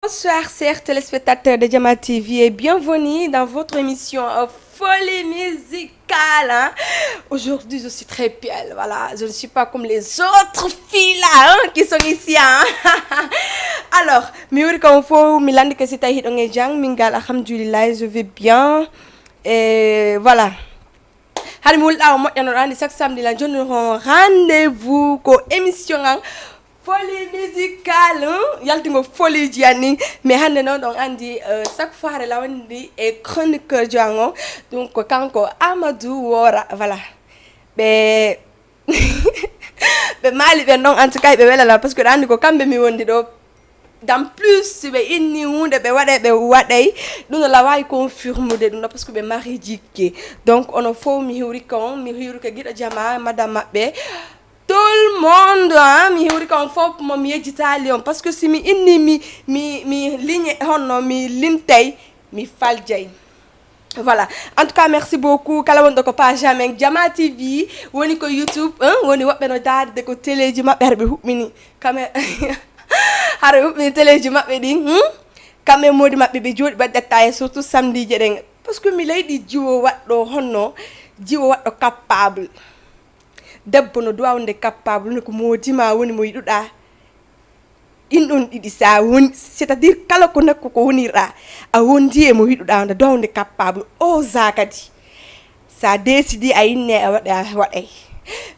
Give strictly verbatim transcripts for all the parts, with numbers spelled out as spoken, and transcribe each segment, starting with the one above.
Bonsoir, chers téléspectateurs de Jama T V, et bienvenue dans votre émission, euh, Folie musicale, hein. Aujourd'hui, je suis très belle, voilà. Je ne suis pas comme les autres filles là, hein, qui sont ici, hein. Alors, mi wuri kam fof mi lanndike si tawi hiɗon e jam, min ngal alhamdulillah, je vais bien. Et voilà. Hade mi wulɗa o moƴƴano ɗo anndi chaque samedi la jonni on rendez-vous ko émission an Folie musicale, hein? Yaltingo folie ji an ni. Mais hannde noon on anndi, euh, chaque fois hare lawndi e chroniqueur jo an o. Donc kanko Amadou Wora, voilà. Ɓe ɓe maali ɓen ɗon, en tout cas ɓe welala, parce que ɗo anndi ko kamɓe mi wondi ɗo. D'en plus si ɓe inni huunde ɓe waɗay, ɓe waɗay. Ɗum no lawawi confirmude ɗum ɗo, parce que ɓe mari jikke. Donc onon fof mi hiwrike on, mi hiwrike giɗo jama madame maɓɓe, tout le monde, hein, mi hiwrike on fof mo mi yejjitaali on, parce que si mi inni mi mi mi ligne honno mi limtay, mi faljay. Voilà, en tout cas merci beaucoup kala wonɗo ko page amen Jama T V, woni ko YouTube, hein, woni woɓɓe no daarde ko téléji maɓɓe, hara ɓe huɓɓini kame hara ɓe huɓɓini téléji maɓɓe ɗin, hmm? Kamɓe modi maɓɓe ɓe jooɗi ɓe ƴetta, e surtout samedi je ɗen, parce que mi leydi jiwo waɗɗo honno, jiwo waɗɗo capable. Debbo no duwa wonde capable, woni ko moodi ma woni mo yiɗuɗa. Ɗin ɗon ɗiɗi sa woni, c'est-à-dire kala ko nakku ko wonirɗa, a wondi e mo yiɗuɗa, nda duwa wonde capable, osa kadi. Sa décidi a inne a waɗa, a waɗay.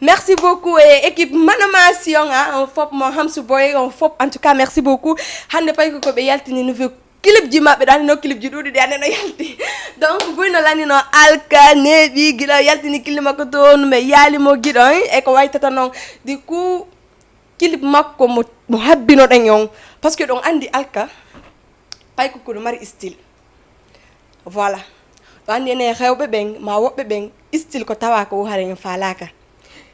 Merci beaucoup e équipe Manama Sion, hein, on fof mo Hamsou Boy, on fof, en tout cas merci beaucoup. Hannde pay ko ɓe yaltini nouveau clip ji maɓɓe, ɗo anndi no clip ji ɗuɗi ɗi anndi no yalti. Donc buy no lani no alka neeɓi gila yaltini clip makko toon, mais yaali mo giɗo, hein, e ko waytata noon. Du coup clip makko mo, mo habbinoɗen on, parce que ɗon anndi alka pay ko kono mari style. Voilà, ɗo anndi enen rewɓe ɓen ma woɓɓe ɓen style ko tawa ko hare en faalaka.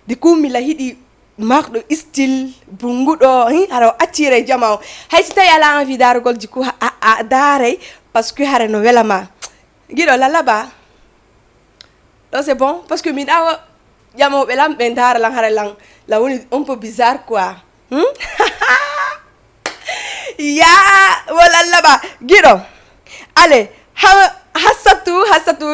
Du coup mila hiɗi marɗo style, bunguɗo, hein, hara o attiray jama o. Hay si tawi ala envie darugol, du coup a, a, a daaray, parce que hare no wela ma. Giɗo lallaba. Ɗo c'est bon, parce que mi ɗawa ƴamoɓe lan ɓe ndaara lan, hara lan lan woni un peu bizarre quoi. Hmm? Ya, wo lallaba. Giɗo. Allez, ha, Hassatu, Hassatu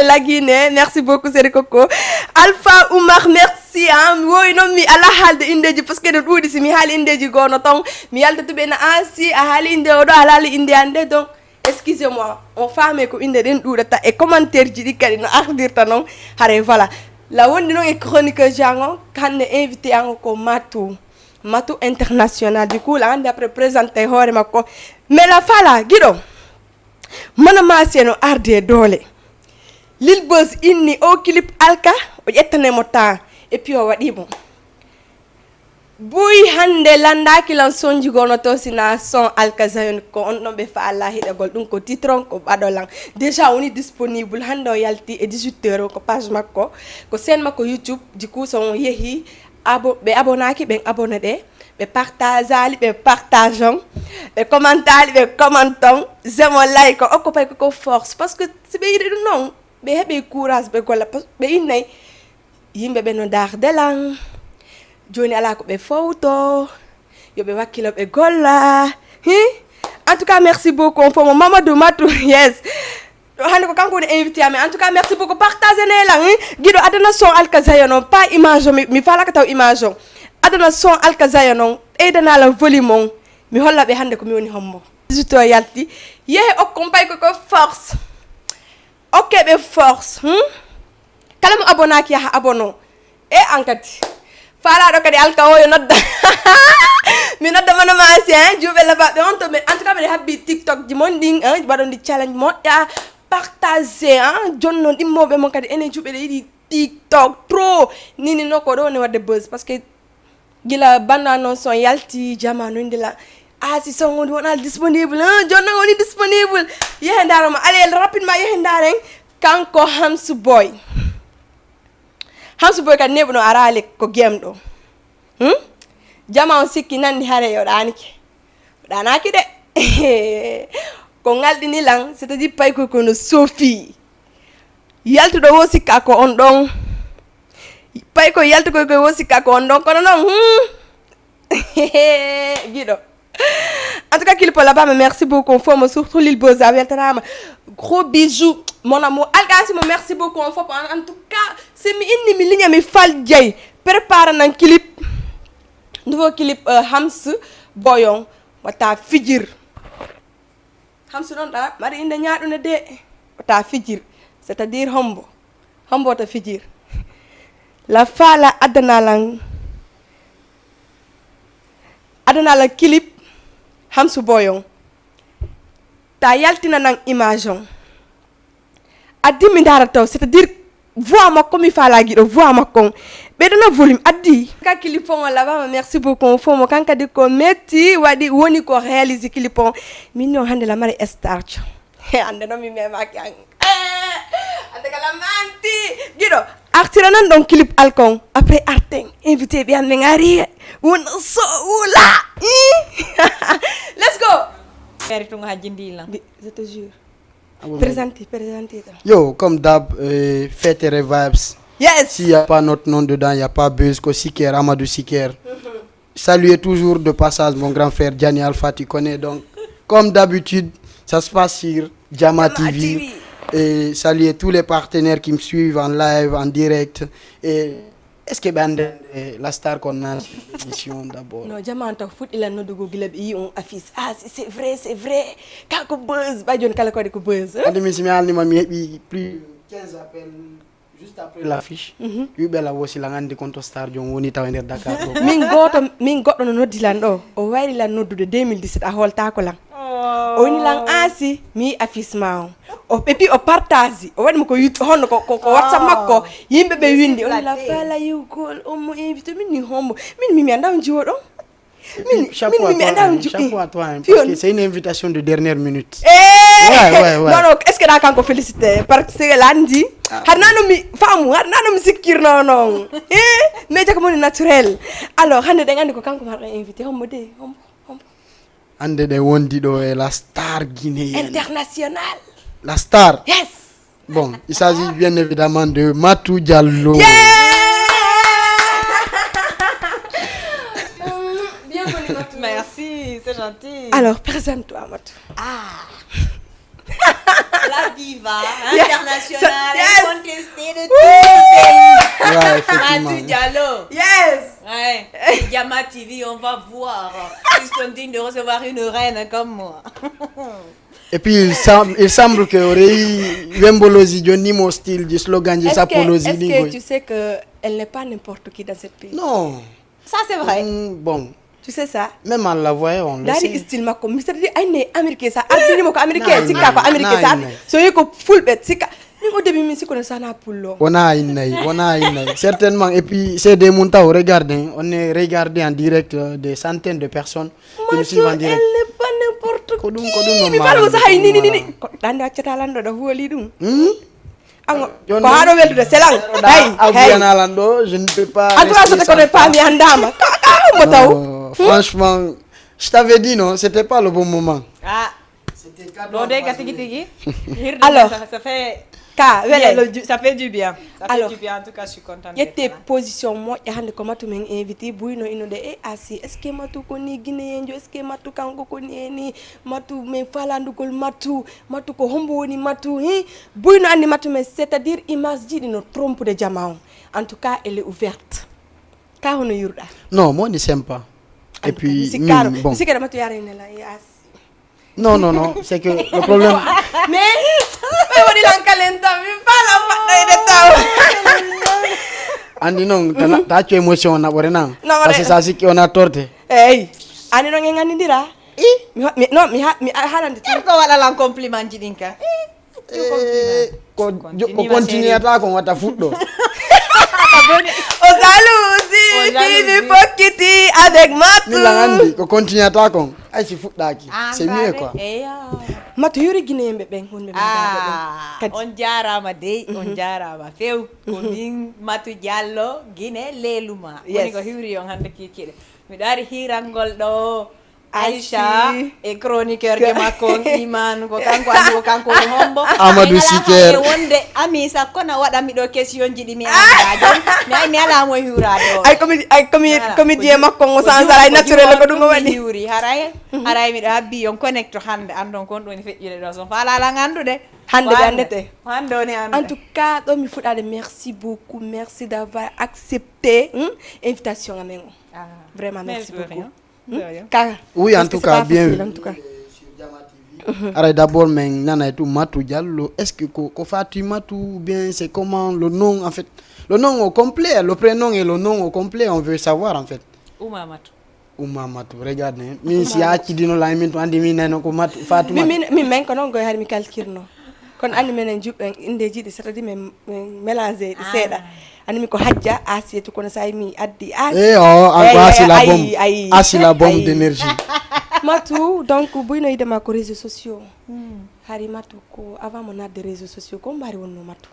Lagine, merci beaucoup, Seri Coco. Alpha Oumar, merci, hein. Mi wowi noon mi ala haalde indeji, parce que no ɗuuɗi si mi haali indeji goono toon mi yalta tuɓe na, ah si a haali inde oɗo, a haali inde ande, donc excusez-moi, on faame ko innde ɗen ɗuuɗata e commentaire ji ɗi kadi no ardirta noon. Hare voilà, la wondi noon e chroniqueur ji an o, hannde invité an o ko Matou, Matou international, du coup la hannde après présenté hoore makko. Mais la fala giɗo, Mana Maasi no arde e doole. Lil Buzz inni o clip alka, o ƴettane mo temps, et puis o waɗi mo. Buy hannde lanndaaki lan sonji gono to sina son Alka Zayon, ko on ɗon ɓe fa Allah hiɗagol ɗum ko titron ko ɓaɗo lan. Déjà woni disponible hannde o yalti e dix-huit heures ko page makko, ko chaîne makko YouTube, du coup so on yehi abo ɓe abonaaki ɓen abonné ɗe, ɓe partageali ɓe partageon, ɓe commentaali ɓe commenton, j'aime, like o okko pay ko force, parce que si ɓe yiɗi ɗum noon ɓe heɓi courage ɓe golla, ɓe innay. Yimɓe ɓe no darde lan. Jooni alaa ko ɓe fowto. Yo ɓe wakkilo ɓe golla. Hi. En tout cas merci beaucoup on fof mo Mamadou Matou. Yes. Ɗo hannde ko kanko woni invité amen. En tout cas merci beaucoup, partage ne lan, hi. Giɗo adana son Alka Zayon on, pas image o, mi, mi falaka taw image o. Adana son Alka Zayon on, ɓeydana lan volume on. Mi holla ɓe hannde ko mi woni hombo. Dix-huit heures yalti. Yehe okkon pay ko ko force. Okke ɓe force, hmm? Kala mo abonaaki yaha abono. E an kadi faalaaɗo kadi alka o yo nodda. Mi nodda Mana Maasi, hein, juuɓe labaɓe on to. En tout cas mbiɗa habbi TikTok ji mon ɗin, hein, waɗondi challenge moƴƴa. Partage, hein, jonnon ɗimmooɓe mon kadi enen juuɓe ɗe yiɗi TikTok trop. Nini no ko ɗo ne wadde buzz, parce que gila banda noon son yalti jama no inde la. A si son woni wonal disponible, hein, jonnon woni disponible. Yehe ndaaro ma, allez rapidement yehe ndaaren. Kanko Hamsu Boy. Hamsu Boy kadi neɓuno araali ko gemɗo. Hmm? Jama on sikki nanndi hare yo ɗaanike. O ɗaanaaki de. Ko ngalɗini lan, c'est-à-dire pay ko kono sofi. Yaltuɗo wo sikka ko on ɗon. Pay ko yaltu koy koy wo sikka ko on ɗon. Kono noon, hmm? Giɗo. En tout cas, Kilipo Labama, merci beaucoup. Faut me surtout Lil Boza, weltanama. Gros bisous, mon amour. Algasimo, merci beaucoup. En, en tout cas, si mi inni mi linya mi fal jay. Prépare nan clip. Nouveau clip euh, Hams Boyon. Wata fijir. Hams non da, mari inde nyaɗune de. Wata fijir. C'est-à-dire hombo. Hombo wata fijir. La fala adana lan. Adana lan clip. Hams Boyon. Ta yaltina nan image on. Addi mi ndaara taw, c'est-à-dire voix makko mi faala giɗo voix makko on. Ɓeyɗana volume addi. Ka clip on o labama, merci beaucoup. Fo mo kan kadi ko metti waɗi woni ko réalise clip on. Min non hande la mari star. Hande no mi memaki an. Eh, hande kala manti. Giɗo, artira nan ɗon clip alkon. Après arten, invité ɓe an men ari. Won so wula. Let's go. Feere tun hajji ndi lan. Je te jure. Ah bon, présentez, présentez. Yo, comme d'hab, euh, fête et vibes. Yes. S'il n'y a pas notre nom dedans, il n'y a pas buzz, ko Siker, Amadou Siker. Saluer toujours de passage mon grand frère Gianni Alpha, tu connais. Donc, comme d'habitude, ça se passe sur Jama Jama T V. T V. Et saluer tous les partenaires qui me suivent en live, en direct. Et est-ce que Banden, eh, la star qu'on a sur l'émission d'abord? Non, Jama on taw fuɗɗi lan noddugo gila ɓe yi on affiche. Ah, c'est c'est vrai, c'est vrai. Ka ko buzz, ba joni kala ko waɗi ko buzz. Hein? Andi min si mi alnima mi heɓi plus quinze appels juste après l'affiche. Wiɓe la wosi lan andi konto star jon woni taw e nder Dakar ɗo. Min goto, min goɗɗo no noddi lan ɗo. O wayri lan noddude deux mille dix-sept, a holtako lan. O wini lan aasi mi yi affiche ma on. O et puis o partage, o waɗi mo ko yut honno ko ko, ko WhatsApp makko. Yimɓe ɓe windi on la fala you call on mo invité min ni hombo. Min mi mi anda on jiwo ɗon. Min min mi mi anda on jiwo. Chapeau à toi, hein, parce que c'est une invitation de dernière minute. Eh! Ouais, ouais, ouais. Non non, est-ce que da kanko félicité parce que landi. Har nano mi famu, har nano mi sikkir non non. Eh, mais jaka moni naturel. Alors hande ɗen andi ko kanko mar invité hombo de hombo. Hande ɗen wondi ɗo e la star guinéenne. International. La star. Yes. Bon, il s'agit bien évidemment de Matou Diallo. Yeah. Bienvenue Matou. Merci, c'est gentil. Alors, présente-toi Matou. Ah. La diva internationale, yes, incontestée de tous les pays. Ouais, effectivement. Matou Diallo. Yes. Ouais. Et Jama T V, on va voir. Ils sont dignes de recevoir une reine comme moi. Et puis il semble, il semble que o reyi wembolosi joni mo style ji slogan ji sapolosi. Est-ce que tu sais que elle n'est pas n'importe qui dans cette pays? Non. Ça c'est vrai. Mm, bon. Tu sais ça? Même en la voyant on le sait. Dari style makko mi sadi ay ne américain sa ardini mo ko américain sikka ko américain sa so yi ko fulɓe sikka. Min o début min sikko na sana pullo. Wona innay, wona innay. Certainement et puis c'est des mun taw regarder, on est regardé en direct euh, des centaines de personnes. Qui nous suivent en direct. Elle n'est pas n'importe qui. Ko ɗum ko ɗum mi falo sa hay ni ni ni. Ko dande accata lando da huwali ɗum. Hmm? Ango ko haɗo weldude selan. Hey, hey. Abuyanalando, je ne peux pas. Adura so ko de pami andama. Ka ka mo taw. Oh, franchement, je t'avais dit non, c'était pas le bon moment. Ah. C'était cadeau. Ɗo de ka tigi tigi. Alors ça fait ka wele lo ça fait du bien. Ça fait du bien en tout cas, je suis contente. Ƴette position moƴƴa hande ko Matu men invité buyno ino de e asi est ce que Matu ko ni guinéenjo est ce que Matu kanko ko ni e ni Matu men falandugol Matu. Matu ko hombo woni Matu hi buyno andi Matu men c'est à dire image ji ɗi no trompude jama on. En tout cas elle est ouverte. Ka hono yurɗa? Non mo woni sympa. Et puis sikkano bon sikkano Matu yarine la e asi. Non non non, c'est que le problème. Mais ɓe woni lan kalen taw min fala faɗɗoyde taw. Andi noon ta accu émotion naɓore nan. Parce que sa sikki on a torte. Eyi. Andi noon en andidira. I mi non mi ha mi halande tan. Ko waɗa lan compliment ji ɗin ka. Ko ko continue ata kon wata fuɗɗo. O jalousie fini fokkiti avec Matu. Min lan andi ko continue ata kon ay si fuɗɗaki. C'est mieux quoi. Matu yuri guinéen ɓe ɓen hunde kadi. On jarama dey on jarama few. Ko min Matu Diallo Guinée leluma woni ko hiwri on hande kikiɗe. Miɗo ari hirangol ɗo. Aïcha e chroniqueur ge makko on Iman, ko kanko andi ko kanko woni hombo. Amadou Siker. Wonde ami sakko na waɗa miɗo question ji ɗi mi anda. Mi ay mi ala mo hiwrade o. Ay komi ay komi komi die makko ngo sans ay naturel ko ɗum o waɗi. Hiwri haray haray miɗo habbi on connecto hande andon kon ɗoni feƴƴude ɗo son fa ala lan andude. Hande ɓe andete. Hande woni ande. En tout cas ɗo mi fuɗade, merci beaucoup, merci d'avoir accepté invitation amen o. Vraiment merci beaucoup. Kara. Oui, en tout cas, bien. En tout cas. Aray d'abord men nanay tu Matu Diallo, est-ce que ko, ko fati Matu ou bien c'est comment le nom en fait? Le nom au complet, le prénom et le nom au complet, on veut savoir en fait. Uma Matu. Uma Matu, regarde hein. Min si a accidino la min to andi min nano ko Matu Fatu Matu. Min min men ko non goy har mi kalkirno. Kono andi menen juɓɓen indeji ɗi c'est-à-dire men mélanger ɗi seeɗa. Animi ko hajja asiyatu kono sa mi addi asi. Eh oh, an ko asi la bombe. Asi la bombe d'énergie. Matu donc buyno yidema ko réseaux sociaux. Hari Matu ko avant mo nadde réseaux sociaux ko mbari wonno Matu.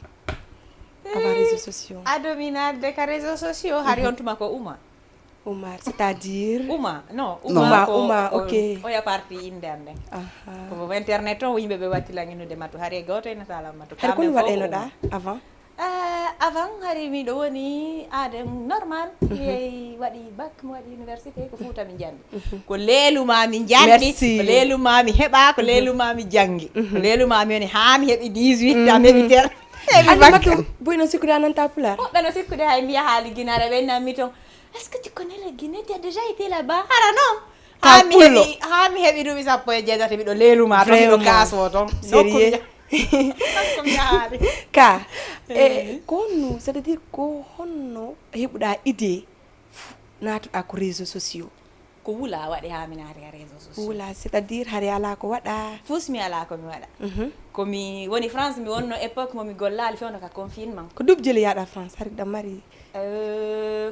Avant réseaux sociaux. Ado mi nadde ka réseaux sociaux hari on tuma ko Uma. Umar c'est-à-dire. Uma non Uma Uma ok. Oya parti inde am nden. Ko internet on yimɓe ɓe watti langinude Matu hari e goto e natala Matu. Hari kono waɗaynoɗa avant? Avant hari miɗo woni aade normal mi yehi waɗi bac mi waɗi université ko Fuuta mi janngi. Ko leelu ma mi janngi, ko leelu ma mi heɓa, ko leelu ma mi janngi, ko leelu ma mi woni haa mi heɓi dix-huit ans mi heɓi ter. Anni Matu boy no sikkude a nanta pular. Woɓɓe no sikkude hay mi yahaali Ginare ɓe nammi toon est-ce que tu connais le Guinée, tu as déjà été là-bas? Hara non. Haa mi heɓi haa mi heɓi duuɓi sappo e jeetati miɗo leelu ma toon miɗo kaasoo toon. Sérieux. Ka e ko honno c'est-à-dire ko honno heɓuɗa idée naatuɗa ko réseaux sociaux? Ko wula waɗi haa mi naati ka réseaux sociaux. Wula c'est-à-dire hari ala ko waɗa? Fus mi ala ko mi waɗa. Ko mi woni France mi wonno époque mo mi gollaali fewndo ka confinement. Ko duuɓi jeli yaɗa France hari ɗam mari?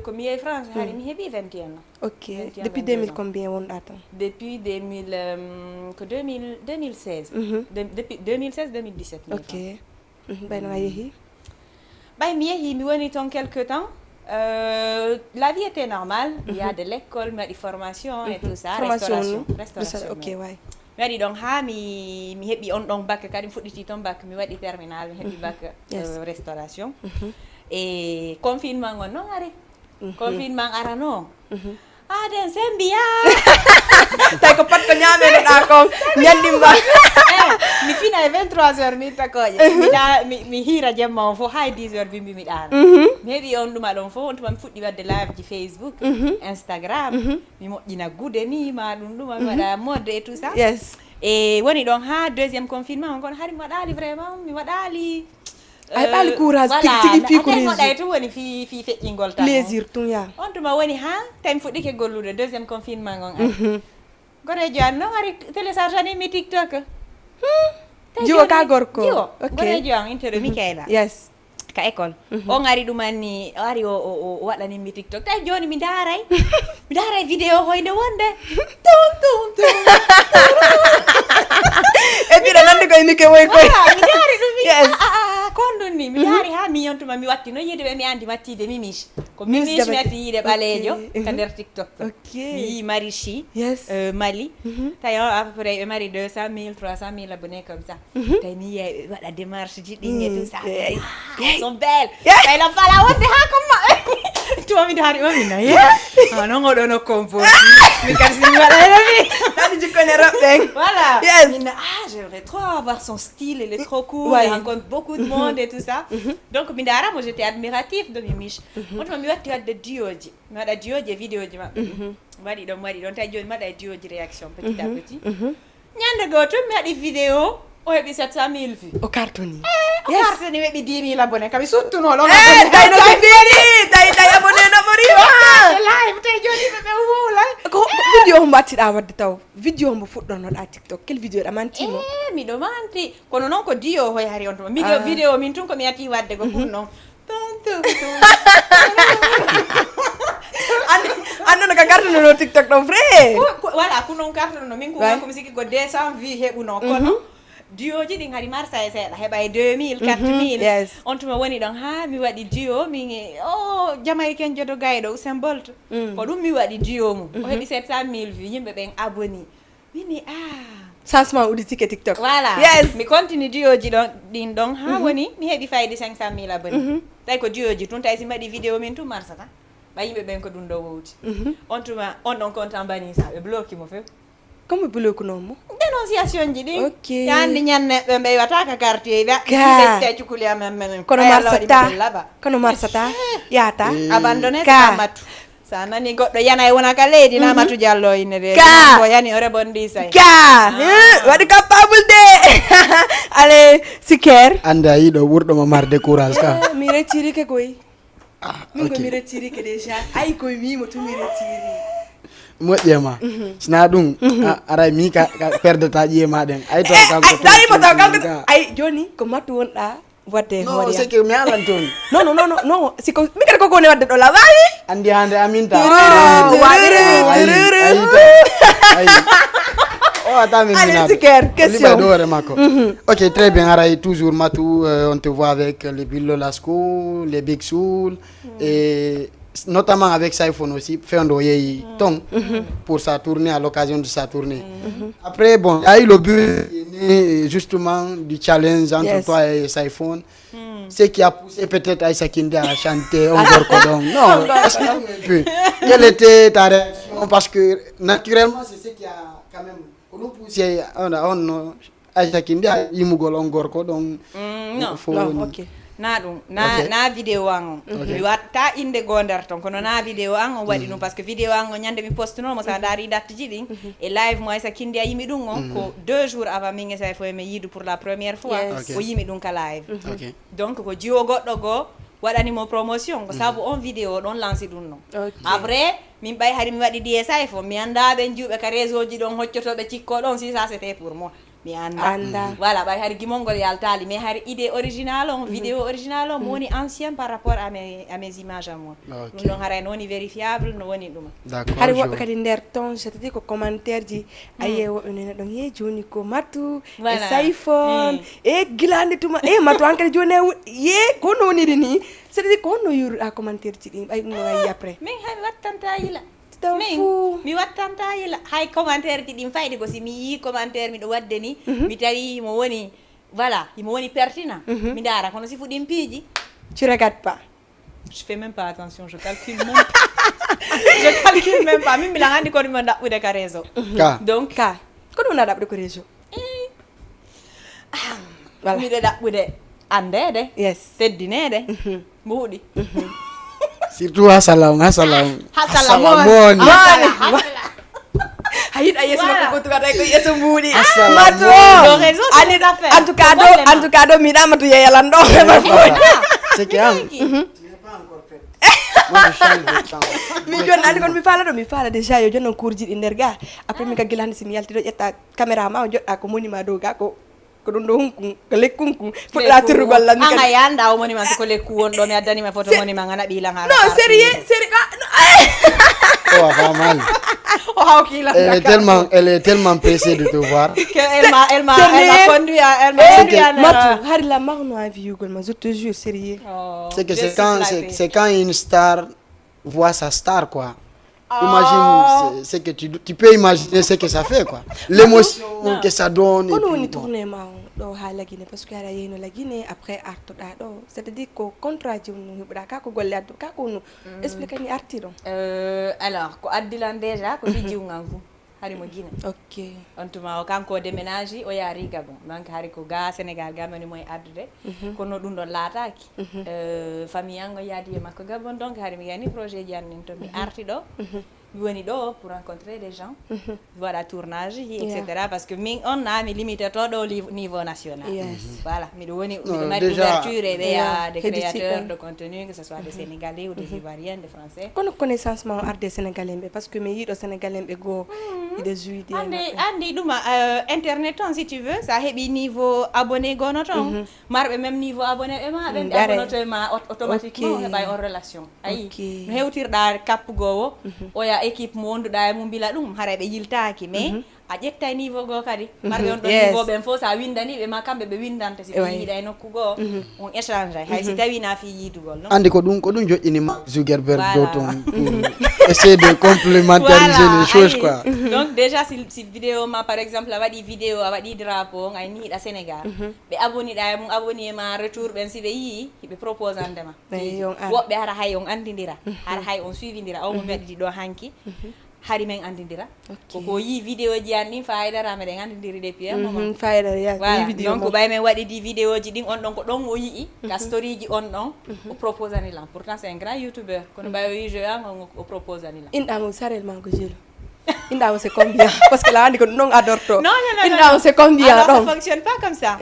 Ko mi yehi France hari mi heɓi vingt et un ans. Ok. Depuis deux mille combien wonɗa ton? Depuis deux mille euh, ko deux mille deux mille seize. Mhm. De- Depuis deux mille seize deux mille dix-sept. Mi yehi Ok. France. Mhm. Ɓayno a yeehi? Ɓay mi yehi mi woni ton quelque temps. Euh, la vie était normale. Mi yaade l'école, mi waɗi formation et tout ça. Formation restauration. Restauration. Ok, way. Mi waɗi ɗon haa mi mi heɓi on ɗon bac kadi mi fuɗɗiti ton bac mi waɗi terminal mi heɓi bac. Yes. Euh, restauration. Mhm. E confinement ngon noon ari. Confinement arano. Aden sembiya. Tawi ko pat ko ñaamenoɗa kon ñandimba. Mi fina e vingt-trois heures mi takoƴe. Mi hiira jemma on fof hay dix heures bimbi mi ɗaana. Mi heɓi on ɗuma ɗon fof on tuma mi fuɗɗi wadde live ji Facebook, Instagram. Mi moƴƴina gude ni ma ɗum ɗuma mi waɗa mode et tout ça. Yes. E woni ɗon ha deuxième confinement on kono hari mi waɗali vraiment mi waɗali. A heɓaali courage tigi tigi fii ko réseau. Moɗa e tun woni fii fii feƴƴingol tan. Plaisir tun ya. On tuma woni ha tawi mi fuɗɗike gollude deuxième confinement on ari. Goreejo an noon ari télécharge ani mi TikTok. Jiwo ka gorko. Jiwo. Goreejo an interview Mikaela. Yes. Ka école. On ari ɗum anni o ari o o o waɗani mi TikTok. Tawi joni mi ndaray. Mi ndaray vidéo hoynde wonde. Tum tum tum. E mbiɗa nandi koye mike woy koye. Mi ndaari ɗum mi yes. A a a kon ɗum ni mi ndaari ha mi yontuma mi watti no yiide ɓe mi andi mattiide mi mich ko mi mich mi atti yiide ɓaleejo ka nder TikTok. Mi yi Marichi. Yes. Mali. Tawi on à peu près ɓe mari deux cent mille trois cent mille abonnés comme ça. Tawi mi yiyay ɓe waɗa démarche ji ɗin e tout ça. Son belle. Tawi lan fala wonde ha comme maɓɓe. Tuma mi daari on mi nayi. Ah non oɗo no composi. Mi kadi si mi waɗayno mi. Ɗaɗi jikkone roɓɓen. Voilà. Yes. Min ah j'aimerais trop avoir son style, il est trop cool, il rencontre beaucoup de monde et tout ça. Donc mi ndaara mo j'étais admiratif de mi mich. On tuma mi watti wadde duoji. Mi waɗa duoji e vidéoji maɓɓe. Mi waɗi ɗon mi waɗi ɗon tawi joni mi waɗa e duoji réaction petit à petit. Ñande goo tun mi waɗi vidéo o heɓi sept cent mille vues. O cartoni. O cartoni weɓi dix mille abonné kami suttuno ɗon. Tawi no ɓe fini tawi tawi abonné no ɓorima. Live tawi joni ɓe ɓe wuula. Ko vidéo mbattiɗa wadde taw vidéo mbo fuɗɗonoɗa TikTok quel vidéo ɗa mantimo? Eh miɗo manti kono noon ko duo hoy hari on tuma vidéo vidéo min tun ko mi ati wadde ko pour noon. Annono ka cartonono TikTok ɗon vrai. Voilà ko noon cartonono min ko kanko mi sikki ko deux cent vues heɓuno kono Duoji ɗin hari marsa e seeɗa, heɓa e deux mille, quatre mille. Yes. On tuma woni ɗon, ha mi waɗi duo, min e o Jamaïcain jodo gayɗo Usain Bolt. Ko ɗum mi waɗi duo mum. O heɓi sept cent mille vues, yimɓe ɓen abonné. Mini ah. Changement udditike TikTok. Voilà. Yes. Mi continue duoji ɗon, ɗin ɗon, ha woni mi heɓi fayde cinq cent mille abonné. Tawi ko duoji tun, tawi si mi waɗi vidéo min tun marsata. Ɓa yimɓe ɓen ko ɗum ɗo wowti. On tuma, on ɗon compte am bani sa, ɓe bloki mo few. Comme bloqué non mo. Dénonciation ji ɗin. Ok. Yandi ñanne ɓe mbeywata ka quartier ɓe. Ka. Ɓe cukuli amen menen. Kono Ay, Allah waɗi marsata. ɓe laba. Kono marsata. Yata. Abandonné Ka. Ka matu. Sa nani goɗɗo yana e wona ka leydi na matu jallo ine de. Ka. Ko yani o rebondi say. Ka. Eh, waɗi capable de. Allez, Siker. Ande a yiɗo ɓurɗo ma marde courage ka. Eh, mi retirike koy. Ah, Min ko mi ok. retirike déjà. Ay koy mi mo to mi retiri. Moƴƴe ma. Sina ɗum, a- aray mi ka ka perdata ƴiye ma ɗen. Ay to kanko. Ay, ay mo taw kanko. Ay joni ko matu wonɗa wadde e Non, hoore c'est yam. Que mi alan toon. Non non non non non. Si ko mi kadi koko woni wadde ɗo la wawi. Andi hande aminta. Tururu, Ayi, tururu, ayi, tururu. Ayi to. Ayi. O ata min Allez, minaɓe. Siker, question. Liɓa ɗo hoore makko. Ok, très bien. Aray toujours Matou, euh, on te voit avec les Billo Lasco, les Big Soul, et notamment avec Saifon aussi, fewndo yeyi ton pour sa tournée, à l'occasion de sa tournée. Après, bon, il y a eu le but né, justement du challenge entre Yes. Toi et Saifon. Ce qui a poussé peut-être Aïssa Kindi à chanter Ongor Kodong. Non, explique-moi un peu. Quelle était ta réaction? Parce que naturellement, c'est ce qui a quand même poussé on, on, Aïssa Kindi à yimugol Ongor Kodong. Mm, non. Fo Non, woni. Ok. Na ɗum na Ok. na vidéo an on. Mi watta inde goo nder ton, kono na vidéo an on waɗi ɗum, parce que vidéo an on ñande mi postinomo, sa ndaari dattiji ɗin e live mo Aïssa Kindi a yimi ɗum on ko deux jours avant min e Saifo e mi yiidu pour la première fois. Yes. Ok. O yimi ɗum ka live. Ok. Donc ko jiwo goɗɗo goo waɗani mo promotion, ko sabu on vidéo ɗon lansi ɗum non. Ok. Après min ɓay hari mi waɗi D S I fo, mi annda ɓen jiwɓe ka réseau ji ɗon hoccotoɓe cikko ɗon, si ça c'était pour moi. Mi annda. Annda. Voilà, ɓay hari gimol ngol yaltali, mais hari idée original on, vidéo original on, mo woni ancien par rapport à mes, à mes images à moi. Ok. Ɗum ɗon haray no woni vérifiable, no woni ɗum. D'accord. Hari je woɓɓe vois. Kadi nder ton, c'est-à-dire ko commentaire ji, aye woɓɓe nena ɗon, ye joni ko Matou e Voilà. Saifon e gilande tuma e Matou an kadi joni e wu- ye ko honno woniri ni? C'est-à-dire ko honno yuruɗa commentaire ji ɗin, ɓay ɗum no wayi après? Min hay mi wattanta yila. Tan Min fou. Mi wattanta yila hay commentaire ji ɗin fayde ko si mi yii commentaire miɗo wadde ni, mi tawi himo woni, voilà, himo woni pertinent, mi ndaara, kono si fuɗin piiji. Tu regardes pas. Je fais même pas attention, je calcule même pas. Je calcule même pas. Min mbiɗa anndi ko ɗum ɗaɓɓude ka réseau. Ka. Donc Ka ko ɗum na ɗaɓɓude ko réseau? Voilà. Miɗo ɗaɓɓude anndeede, Yes. teddineede, mbuuɗi. Surtout ha salam, ha salam. Ha salam. Moni. A yiɗa yeeso makko ko tukata ko yeeso mbuuɗi. Assalamu Matou. alaikum. Le réseau, c'est des affaires. En tout cas ɗo, en tout cas ɗo miɗa Matou yeyalan ɗo. C'est que am. Tu n'es pas encore prête. Moi, je change de temps. Min joni andi kono mi faala ɗo, mi faala déjà yo jonnon cours ji ɗi nder ga. Après min ka gila hande si mi yalti ɗo ƴetta caméra ma o joɗɗa ko monument dow ga ko ko ɗum ɗo hunku ko lekkunku fuɗɗa turrugol lan An a yanda o monument, si ko lekku won ɗo mi addani ma photo monument, a naɓi lan hala Non, quartier. Sérieux, sérieux. Ah, non. Oh, pas mal. O hawki lan. Elle est tellement, elle est tellement pressée de te voir. Que elle m'a, elle m'a, C'est elle m'a réel. Conduit à, elle m'a conduit à Matou, hari la marno avi yugol ma, je te jure, sérieux. Oh, C'est que je c'est suis quand, flatté. c'est c'est quand une star voit sa star, quoi. Imagine, c'est- c'est que tu, tu peux imaginer ce que ça fait, quoi. L'émotion que ça donne. Et Kono puis, woni bon. Tourné ma on ɗo ha Lagine, parce que aɗa yeyno Lagine après artoɗa ɗo, c'est-à-dire ko contrat ji on heɓuɗa ka, ko golle addu ka, ko no explique ni arti ɗon? Euh, alors ko addi lan déjà ko fi jiwgangu, hari mo Guinée. Ok. On tuma o kanko o déménage, o yaari Gabon, donc hari ko ga Sénégal ga mani moye addude. Kono ɗum ɗon laataaki. Euh, famille an o yaadi e makko Gabon, donc hari mi gayni projet ji an nin to mi arti ɗo. Mi woni ɗo pour rencontrer des gens, waɗa tournage ji, Yeah. Etc. Parce que min on na mi limité to ɗo li- niveau national. Yes. Voilà, miɗo woni Non, miɗo mari déjà- ouverture e Yeah. des Hedditi créateurs ɗon. De contenu, que ce soit des Sénégalais ou des Ivoiriens, des Français. Kono connaissance ma o arde Sénégalais ɓe, parce que mi yiɗo Sénégalais ɓe goo iɗa jouide Andi andi ɗuma, euh, internet on, si tu veux, sa heɓi niveau abonné gono ton, marɓe même niveau abonné ɓe ma ɓen Dare. Abonnoto e ma aut- automatiquement. Ok. Heɓa on relation. Ayi Ok. No hewtirɗa kappugoowo, oya équipe mo wonduɗa e mum mbila ɗum haray ɓe yiltaaki, mais A ƴettay niveau goo kadi. Marɓe on ɗon niveau, ɓen fof, so a winndanii ɓe, ma kamɓe ɓe winndante. Si ɓe yiiɗa e nokku goo, on échange ay. Hay si tawii na fii yiidugol, non? Anndi ko ɗum, ko ɗum joƴƴini Mark Zuckerberg ɗo toon, pour essayer de complémentariser les choses, quoi. Donc déjà, si, si vidéo ma, par exemple, a waɗii vidéo, a waɗii drapeau, on ay ni hiɗa Sénégal. Ɓe abonné ɗa e mum, abonné ma retour ɓen, si ɓe yii, hiɓe proposande ma. Woɓɓe hara hay on anndindira, hara hay on suivindira. On mo mi waɗidi ɗo hanki, hari men anndindira. Ko ko yii vidéo ji an ɗin, fayida ra meɗen anndindiri depuis un moment. Fayida ya. Voilà. Donc ɓay men waɗidi vidéo ji ɗin, on ɗon ko ɗon o yi'i ka story ji on ɗon, o proposani lan. Pourtant c'est un grand youtubeur. Kono ɓay o yii jeu an, on o proposani lan. Inɗa mo sarel man ko jelu. Inɗa mo c'est combien? Parce que la andi ko non adorto. Non, non, non. Inɗa mo c'est combien? Alors ça fonctionne pas comme ça.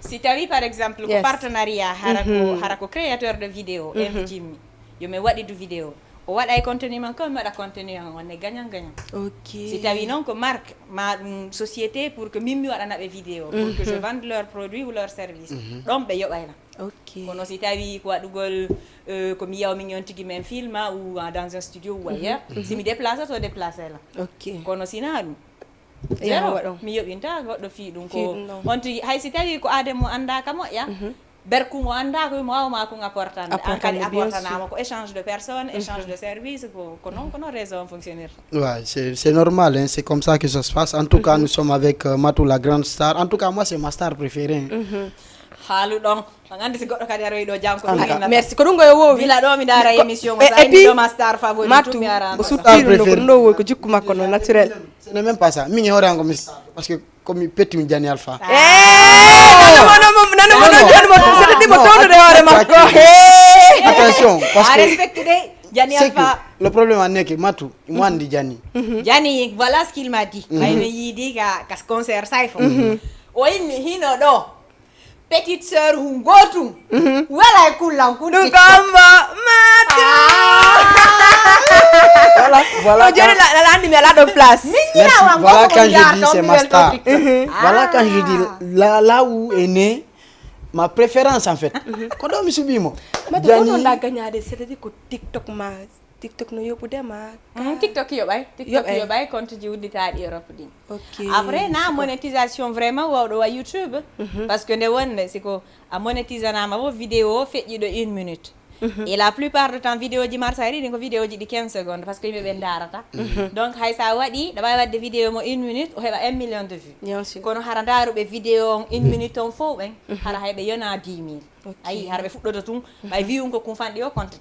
Si tawi par exemple ko partenariat, hara ko hara ko créateur de vidéo invite mi, yo mi waɗidu vidéo. O waɗa e contenu man, ko mi waɗa contenu an, on est gagnant gagnant. Ok. Si tawi noon ko marque ma ɗum société pour que min mi waɗana ɓe vidéo, pour que je vende leur produit ou leur service, ɗon ɓe yoɓay lan. Ok. Kono si tawi ko waɗugol, euh, ko mi yaw min on tigi men filma ou dans un studio ou ailleurs, si mi déplace to déplace lan. Ok. Kono sina ɗum, zéro. Mi yoɓinta goɗɗo fii ɗum ko on tigi. Hay si tawi ko aade mo anndaaka moƴƴa, berkun o anndaa ko mo waawa ma kun apportande. An kadi apportanama ko échange de personne, échange de service, ko ko noon ko noon réseau on fonctionnirta. Ouais, c'est c'est normal, hein, c'est comme ça que ça se passe. En tout cas, nous sommes avec euh, Matou, la grande star. En tout cas, moi, c'est ma star préférée, hein. Haalu ɗon. An anndi si goɗɗo kadi aroyi ɗo janngo ko ɗum innata. Merci. Ko ɗum ko yo woowi. Gila ɗo mi ndaara émission o, so a inni ɗo ma star favori, Matou, tun mi araano. O suttiino no ko ɗum ɗo woy ko jikku makko no naturel. Ce n'est même pas ça. Min e hoore an ko mi star parce que ko mi petti mi Jani Alpha. Nanimo nanimo nanimo, c'est-à-dire mo townude hoore makko. Attention, parce que Jani Alpha. Le problème en est que Matou, mo anndi Jani. Jani, voilà ce qu'il m'a dit. Ɓay mi yiidi ka ka concert Sayfo. O inni hino ɗo. Petite sœur hun gootum. Wala e kullan kun. Ɗum kambo matu. Voilà, voilà. Joni la la andi mi ala ɗo place. Min ñina wa voilà quand je dis c'est ma star. Voilà quand je dis là là où est né ma préférence en fait. Ko ɗo mi suɓimo. Matu ko ɗon la gagnade, c'est-à-dire ko TikTok ma. TikTok no yoɓude ma? Mm, TikTok yoɓay. TikTok yoɓay compte ji udditaaɗi Europe ɗin. Ok. Après na monétisation vraiment wawɗo wa YouTube. Parce que nde wonde siko a monétisanama wo vidéo feƴƴiɗo une minute. Et la plupart de temps vidéo ji marsa ɗi ko vidéo ji ɗi quinze secondes parce que yimɓe ɓe ndarata. Donc hay sa waɗi ɗa wawi wadde vidéo mo une minute o heɓa un million de vues. Kono hara ndaruɓe vidéo on une minute on fof ɓen hara hay ɓe yona dix mille. Ayi hara ɓe fuɗɗoto tun ɓay view ko kun fanɗi o compte.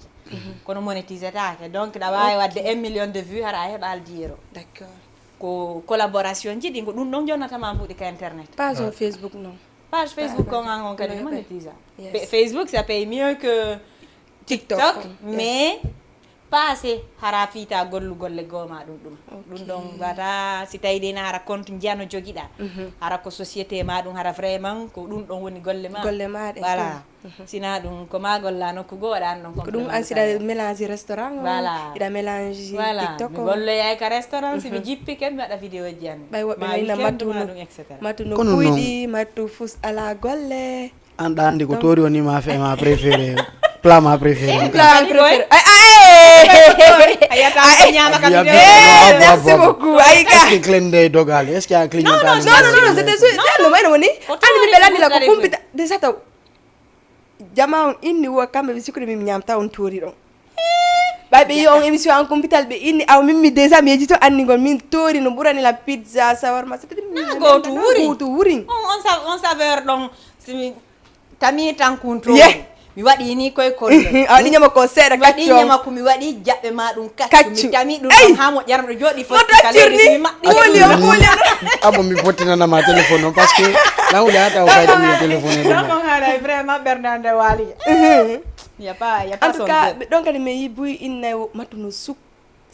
Kono monétisetaake donc ɗa waawi waɗde un million de vues hara a heɓaali dix euros. D'accord. Ko collaboration ji ɗi ko ɗum ɗon jonnata ma mbuɗi ka internet. Page o Facebook non? Page Facebook on an on kadi monétisa. Facebook ça paye mieux que TikTok. Mais passe hara fiita gollu golle goo ma ɗum ɗum. Ɗum ɗon wata si tawi de na hara compte njiyano jogiɗa. Hara ko société ma ɗum hara vraiment ko ɗum ɗon woni golle ma. Golle ma ɗe. Voilà. Sina ɗum ko ma golla nokku goo waɗa an ɗon ko ɗum an siɗa mélange restaurant o voilà iɗa mélange voilà tiktok mi o golloyay ka restaurant si mi jippike mi waɗa vidéo ji an ɓay woɓɓe nayna matu no matu no kuyɗi matu fus ala golle an ɗa andi ko tori woni ma fe ma préféré plat ma préféré plat préféré ay ay ayata ñama ka vidéo merci beaucoup ay ka est-ce que clean day dogal est-ce que a clean non non non non c'était non non non ani mi belani la ko kumpita déjà taw jama on inni wo kamɓe ɓe sikkude min mi ñamta on toori ɗon ɓay ɓe yi on émission an compital ɓe inni aw min mi déjà mi yejito anni ngol min toori no ɓurani la pizza sawarma c'est-à-dire min goto wuri goto wuri on on saveur ɗon simi tami tan kunto ye mi waɗi ni koye kolle a waɗi ñama ko seeɗa mi waɗi ñama ko mi waɗi jaɓɓe ma ɗum kaccu mi tami ɗum ɗon ha moƴƴara mbiɗo jooɗi fotti ka leydi mi maɓɓi koli o koli abo mi fottinanama téléphone o parce que nawde ha taw kay ɗum téléphone ɗum on haray vraiment ɓernde ande waali ya pas ya pas en tout cas ɓe ɗon kadi mi yi buy inna matuno suk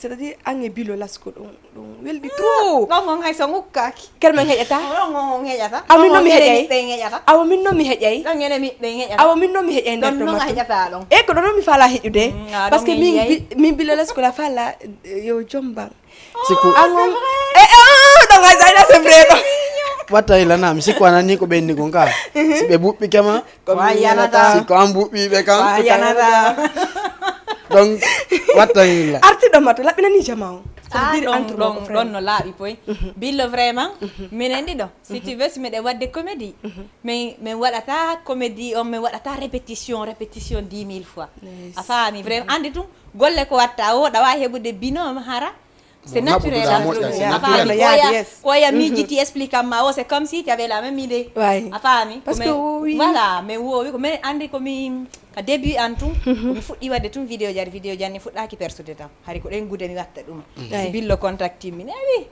c'est à dire an e bilo lasko ɗum ɗum weldi trop ɗon on hay so ŋukkaaki kelmen heƴata ɗon on on heƴata awa min noon mi heƴay awa min noon mi heƴay ɗon ene mi ɓe heƴata awa min noon mi heƴay nder ɗon on a heƴata ɗon e ko ɗon noon mi faala heƴude parce que min min bilo lasko la faala yo jomban sikku an on e e ɗon a jayna c'est vrai ɗon watta hila na mi sikku anani ko ɓenni kon ka si ɓe buɓɓi kema ko mi yanata si ko an buɓɓiɓe kan ko yanata donc watta hila arti ɗon ma to laɓɓinani jama on Ça veut dire entre mon frère. Ɗon no laaɓi poy. Billo vraiment, minen ɗiɗo, si tu veux, si miɗen waɗde comédie, min, min waɗata comédie on, min waɗata répétition, répétition dix mille fois. A faami? Vraiment, anndi tun, golle ko watta o, ɗa waawi heɓude binôme hara, c'est naturel. A faami? Ko oya miijiti explique ma o, c'est comme si tu avais la même idée. A faami? Parce que, voilà, mais woowi ko min anndi ko mi, ka début an tun, ko mi fuɗɗi waɗde tun vidéo ji, hari vidéo ji an ni fuɗɗaaki persude tan. Hari ko ɗen gude mi watta ɗum. Si Billo contacti mi, ne wi,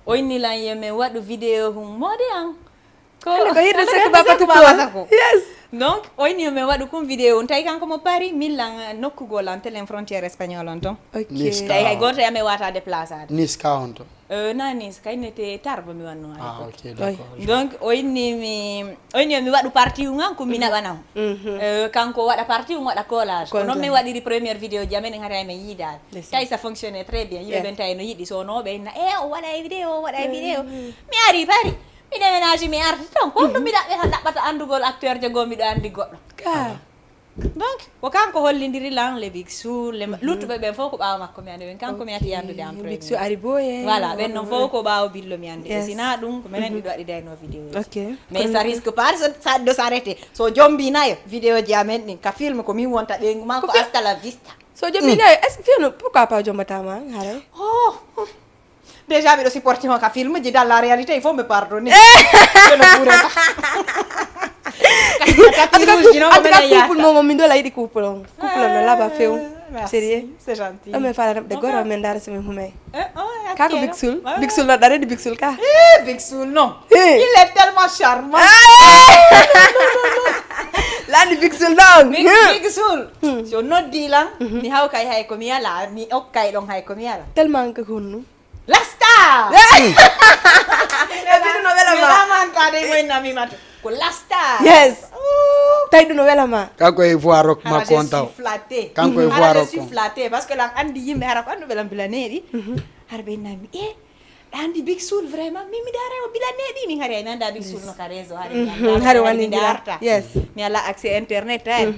o inni lan yo min waɗu vidéo hum moode an. Ko hirde sek baba tuko. Yes. Donc o inni yo min waɗu kum vidéo on, tawi kanko mo Paris, min lan nokkugol an telen frontière espagnol on ton. Tawi hay gooto e amen wata déplacade. Nice ka on ton? Euh, na Nice, kay nete Tarba mi wanno. Ah, ok, d'accord. Donc o inni mi, o inni yo mi waɗu partie ngan ko mi naɓana. Euh, kanko waɗa partie, waɗa collage. Ko non mi waɗiri première vidéo ji amen, hari ay men yiidaade. Tawi ça fonctionne très bien. Yimɓe ɓen tawi no yiɗi, so no ɓe inna, "Eh, o waɗa e vidéo, o waɗa e vidéo." Mi ari Paris, mi déménage, mi arti ton. Ko ɗum mi ɗaɓɓata, ɗaɓɓata anndugol acteur je goo, miɗo anndi goɗɗo. Ka. Donc ko kanko hollindiri lan le Big Soul, le luttuɓe ɓen fof ko ɓaawo makko mi anndi ɓen. Kanko mi ati anndude en premier. Big Soul ari boye. Voilà, ɓen non fof ko ɓaawo Billo mi anndi. E sina ɗum, ko minen ɗiɗo waɗi dayno vidéo. Mais ça risque pas de s'arrêter. So jombi nayo vidéo ji amen ɗin ka film, ko min wonta ɓeyngu ma ko hasta la vista. So jombi nayo, est-ce que fiyano pourquoi pas jombata ma haray? Oh. Déjà miɗo supporté mo ka film ji, dans la réalité il faut me pardonner. Kono ɓurata. Tapis rouge ji non ko minen yahata. Couple mo min dola yiɗi couple on. Couple on no laaɓa few. Sérieux. C'est gentil. Ɗo min faala reɓde goro, min ndaara so min humay. Ka ko Big Soul? Big Soul no ɗareɗi Big Soul ka. Eh, Big Soul non. Il est tellement charmant. Lani Big Soul non. Big Soul. So noddi lan, mi hawkay hay ko mi ala, mi okkay ɗon hay ko mi ala. Tellement que honnu. La star! E bino no wela ma. Ramanta de mo inna mi matu. Ko la star. Yes. Tawi ɗum no wela ma. Kanko e voix rock ma ko on taw. Kanko e voix rock. Je suis flatté parce que lan andi yimɓe hara ko andu ɓe lan bila neeɗi. Hara ɓe inna mi, eh, ɗa andi Big Soul vraiment? Min mi daara o bila neeɗi, min hari ay mi anda Big Soul no ka réseau hari. Hari wani mi darta. Yes. Mi ala accès internet ay.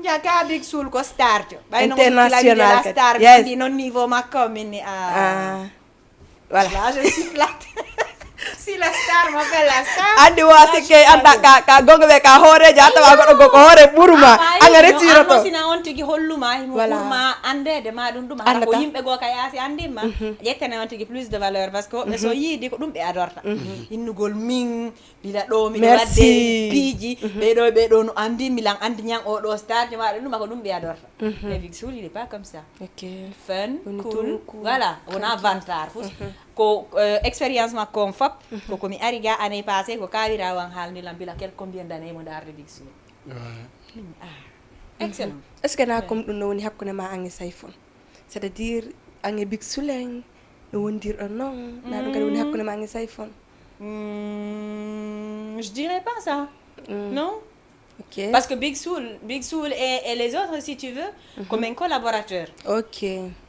Jaka Big Soul ko star jo. Ɓay no international la star. Yes. Andi non niveau makko min ni, ah. Voilà. Là je suis flatté. Si la star m'appelle la star. Andi wo sikke anda ka, ka gonga ɓe ka hoore ja tawa goɗɗo go ko hoore ɓuruma. Anga retiro to. Sina on tigi holluma himo ɓuruma andede ma ɗum ɗum. Ko yimɓe go ka yaasi andima. Ƴettane on tigi plus de valeur parce que ɓe so yiidi ko ɗum ɓe adorta. Innugol min Bila ɗo miɗo waɗde piiji, ɓeɗo, ɓeɗo no andi, milan andi ñan o ɗo star, jama ɗum ɗum ko ɗum ɓe adorta. Mais Big Soul, il est pas comme ça. Fun, cool, voilà, wona vantar. Fof ko, euh, expérience makko on fop, ko, ko mi ari ga année passée, ko kawira wan haalni lan bila quel combien d'années mo darde Big Soul. Excellent. Est-ce que na comme ɗum no woni hakkunde ma ange Sayfon? C'est-à-dire, ange Big Soul en, no wondirɗon non, na ɗum kadi woni hakkunde ma ange Sayfon? Hmm, je dirais pas ça. Non. Ok. Parce que Big Soul, Big Soul et, et les autres, si tu veux, comme un collaborateur. Ok.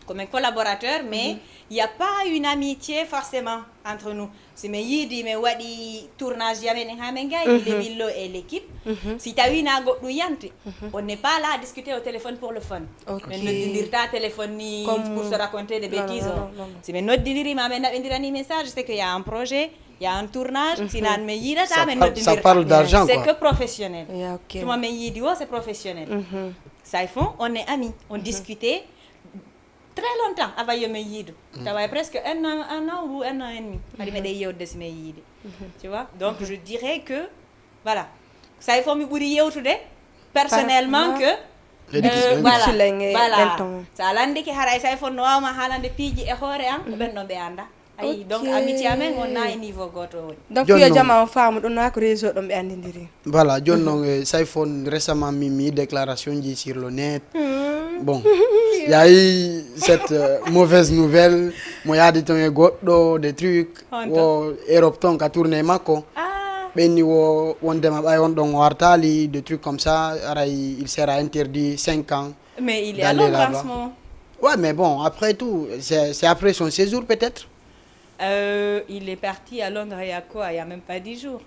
Comme un collaborateur, mais il n'y a pas une amitié forcément entre nous. Si mi yiidi mi waɗi tournage ji amen en ha min gayi, le Billo et l'équipe. Si tawi na goɗɗum yanti, on n'est pas là à discuter au téléphone pour le fun. Min noddindirta téléphone ni pour se raconter des bêtises. Si min noddindiri ma min naɓindirani message, c'est qu'il y a un projet, il y a un tournage. Si nan min yiidata min noddindirta. Ça parle d'argent, quoi. C'est que professionnel. Tuma min yiidi o, c'est professionnel. Sayfon, on est amis, on discutait très longtemps avant yo min yiidu. Tawa presque un an, un an ou un an et demi. Hari meɗen yewde si min yiidi. Tu vois? Donc je dirais que, voilà. Sayfon mi ɓuri yewtude personnellement que, euh, voilà. Voilà. Sa landike haray Sayfon no wawma haalande piiji e hoore an, ko ɓen ɗon ɓe anda. Ayi, donc amitié amen on na e niveau goto woni. Donc fiyo jama on faamu ɗum na ko réseau ɗon ɓe andindiri. Voilà, joni noon, eh, Sayfon, récemment mi mi déclaration ji sur le net. Bon, il y a eu cette, euh, mauvaise nouvelle, mo yaadi toon e goɗɗo, des trucs, o Europe toon ka tournée makko. Ɓenni wo wondema ɓay on ɗon o artaali, des trucs comme ça, aray il sera interdit cinq ans. Mais il est à Londres en ce moment. Ouais, mais bon, après tout, c'est, c'est après son séjour peut-être. Euh, il est parti à Londres il y a quoi? Il y a même pas dix jours.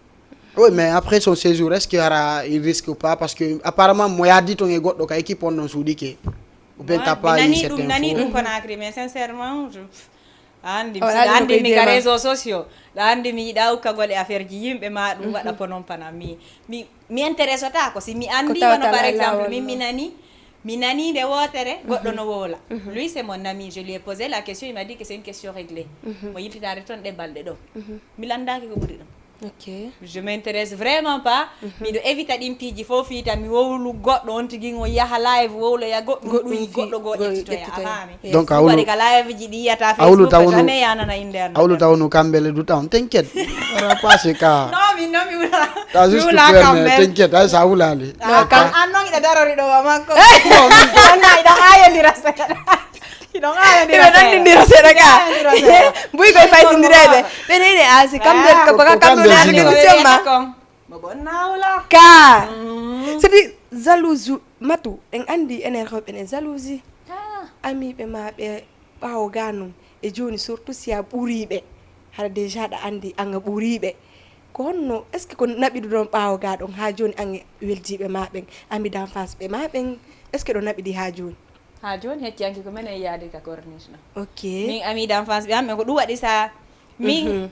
Oui, mais après son séjour, est-ce qu'il y aura, il risque pas? Parce que apparemment, mo yaadi toon e goɗɗo ka équipe on ɗon suuɗike. Ou bien t'as pas eu cette info? Mi nani ɗum, nani ɗum Conakry, mais sincèrement, je, a andi, a andi mi ka réseaux sociaux, a andi mi yiɗa ukkagol e affaire ji yimɓe ma ɗum waɗa ko non pana. Mi, mi, mi intéresse ta ko si mi andi, wano par exemple, min mi nani, mi nani nde wotere, goɗɗo no wowla. Lui, c'est mon ami, je lui ai posé la question, il m'a dit que c'est une question réglée. Mo yiltitaade toon ɗe balɗe ɗo. Mi landaaki ko ɓuri ɗum. Ok. Je m'intéresse vraiment pas. Miɗo évita ɗin piiji fof, fii tan mi wowlu goɗɗo on tigi, o yaha live wowloya goɗɗum, ɗum goɗɗum goɗɗo goo ƴettitoya, a faami? Donc a wulu, waɗi ka live ji ɗi yiyata a wulu Facebook, taw no, jamais yanana innde an. A wulu taw no kambele du taw, t'inquiète. Wala passé ka. Non, mi, non, mi wula. T'as juste peur, mais t'inquiète, ay sa wulali. Ah, kan an non iɗa darori ɗo wa makko. Non, non. An na iɗa ayondira seeɗa. Hiɗon aayondira seeɗa. Hiɗon nanndindira seeɗa ka. Mbuy koye faytindireede. Ɓe nene a si kamɓe ko ka kamɓe ne arde émission ma. Mo bon nawla. Ka. C'est-à-dire, jalousie, matu, en anndi enen rewɓe ne jalousie. Amiiɓe ma ɓe ɓaawo ga non. E jooni surtout si a ɓuriiɓe. Hara déjà ɗa anndi an a ɓuriiɓe. Ko honno, est-ce que ko naɓiduɗon ɓaawo ga ɗon haa jooni an e weldiiɓe ma ɓen, ami d'enfance ɓe ma ɓen, est-ce que ɗo naɓidi haa jooni? Haa jooni hecci hanki ko menen yaadi ka corniche ɗo. Ok. Min ami d'enfance ɓe amen ko ɗum waɗi sa min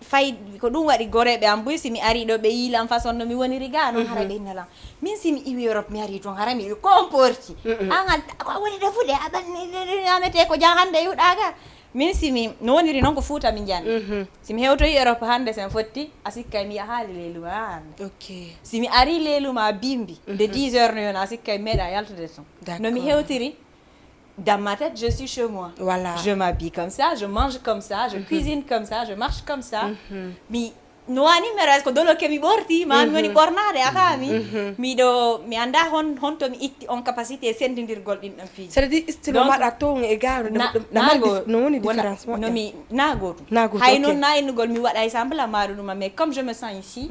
fay ko ɗum waɗi goreeɓe am buy si mi ari ɗo ɓe yiilan façon no mi woniri ga non hara ɓe innalan. Min si mi iwi Europe mi ari toon hara mi comporti. An a ko a woni ɗo fuɗe a ɓanni amete ko jahande yuɗaga. Min si mi no woniri noon ko Fuuta min njani. Si mi hewtoyi Europe hannde sen fotti a sikkay mi yahaali leylu ma hannde. Ok. Si mi ari leylu ma bimbi de dix heures no yona a sikkay mi meeɗa yaltude toon. No mi hewtiri dans ma tête je suis chez moi. Voilà. Je m'habille comme ça, je mange comme ça, je cuisine comme ça, je marche comme ça. Mi no wani mera ko doloke mi ɓorti ma mi woni ɓornaade a faami. Miɗo mi annda hon honto mi itti on capacité senndindirgol ɗin ɗon piiji. C'est-à-dire style maɗa toon e garo na mari no woni différence moƴƴa no mi na gootum. Hay noon na innugol mi waɗa ensemble a maɗo ɗuma mais comme je me sens ici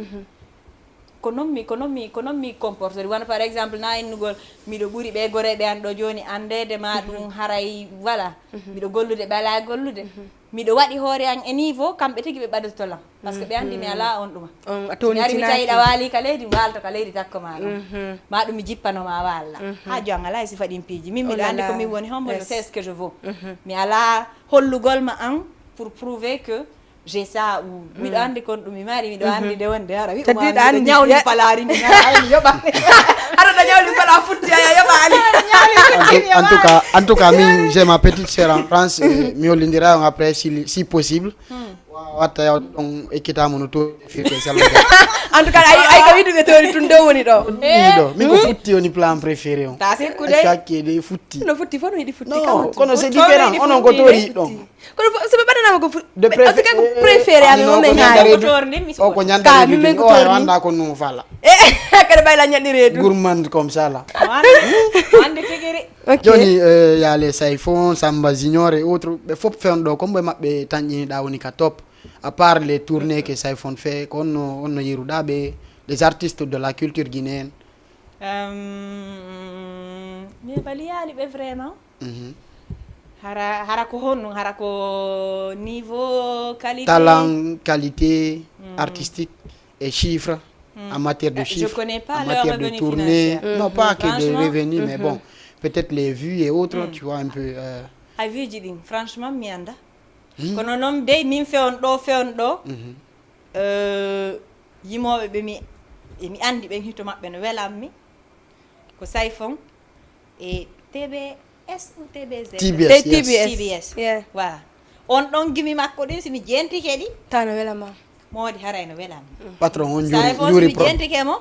ko noon mi ko noon mi ko noon mi comportori wano par exemple na innugol miɗo ɓuri ɓe goreeɓe an ɗo jooni anndeede ma ɗum haray voilà. Miɗo gollude ɓe alaa gollude. Miɗo waɗi hoore an e niveau kamɓe tigi ɓe ɓadototo lan. Parce que ɓe anndi mi alaa on ɗuma. Mi ari mi tawi ɗa waali ka leydi mi waalto ka leydi takko ma ɗum. Ma ɗum mi jippano ma waalla. Ha jo an alaa e sifa ɗin piiji min miɗo anndi ko min woni hombo no c'est ce que je vaux. Mi alaa hollugol ma an pour prouver que j'ai ça ou miɗo anndi kon ɗum mi mari miɗo anndi nde wonde hara wi ɗum ñawli palaari ndi hara mi yoɓa. Hara ɗa ñawli pala futti aya yoɓa ali. En tout cas, en tout cas min j'ai ma petite sœur en France. Mi hollindira on après si, si possible. Watta yaw ɗon ekkitamo no toori firde salmata. En tout cas ay ay ko wiɗuɓe toori tun dow woni ɗo. Ɗo min ko futti woni plan préféré on. Ta sikkude. Kakke de futti. No futti fof no yiɗi futti. Non, kono c'est différent onon ko toori ɗon. Kono fof soɓe ɓaɗanama ko futti de préféré amin o men haali. O ko ñanda ka min men ko toori anda ko num fala. E kadi ɓayla ñaɗɗi reedu. Gourmand comme ça là. Wande tigiri. Joni ya les Sayfon, Samba Junior et autres ɓe fof fewndo ɗo kombo e maɓɓe tanƴiniɗa woni ka top. À part les tournées que Sayfon fait ko onno onno yeruɗa ɓe les artistes de la culture guinéenne? Mi baliyaali ɓe vraiment. Hara hara ko honɗum hara ko niveau qualité? Talent, qualité artistique et chiffre. En matière de chiffres, en matière de tournée, non pas que des revenus mais bon, peut-être les vues et autres tu vois un peu. A vues ji ɗin franchement mi anda. Kono noon dey min fewon ɗo fewon ɗo. Yimooɓe ɓe mi emi anndi ɓen hito maɓɓe no welammi ko Sayfon e T B S ou T B Z. T B S. T B S. Voilà. On ɗon gimi makko ɗin si mi jentike ɗi tano welama. Moodi haray no welammi. Patron on juri juri pro. Si mi jentike mo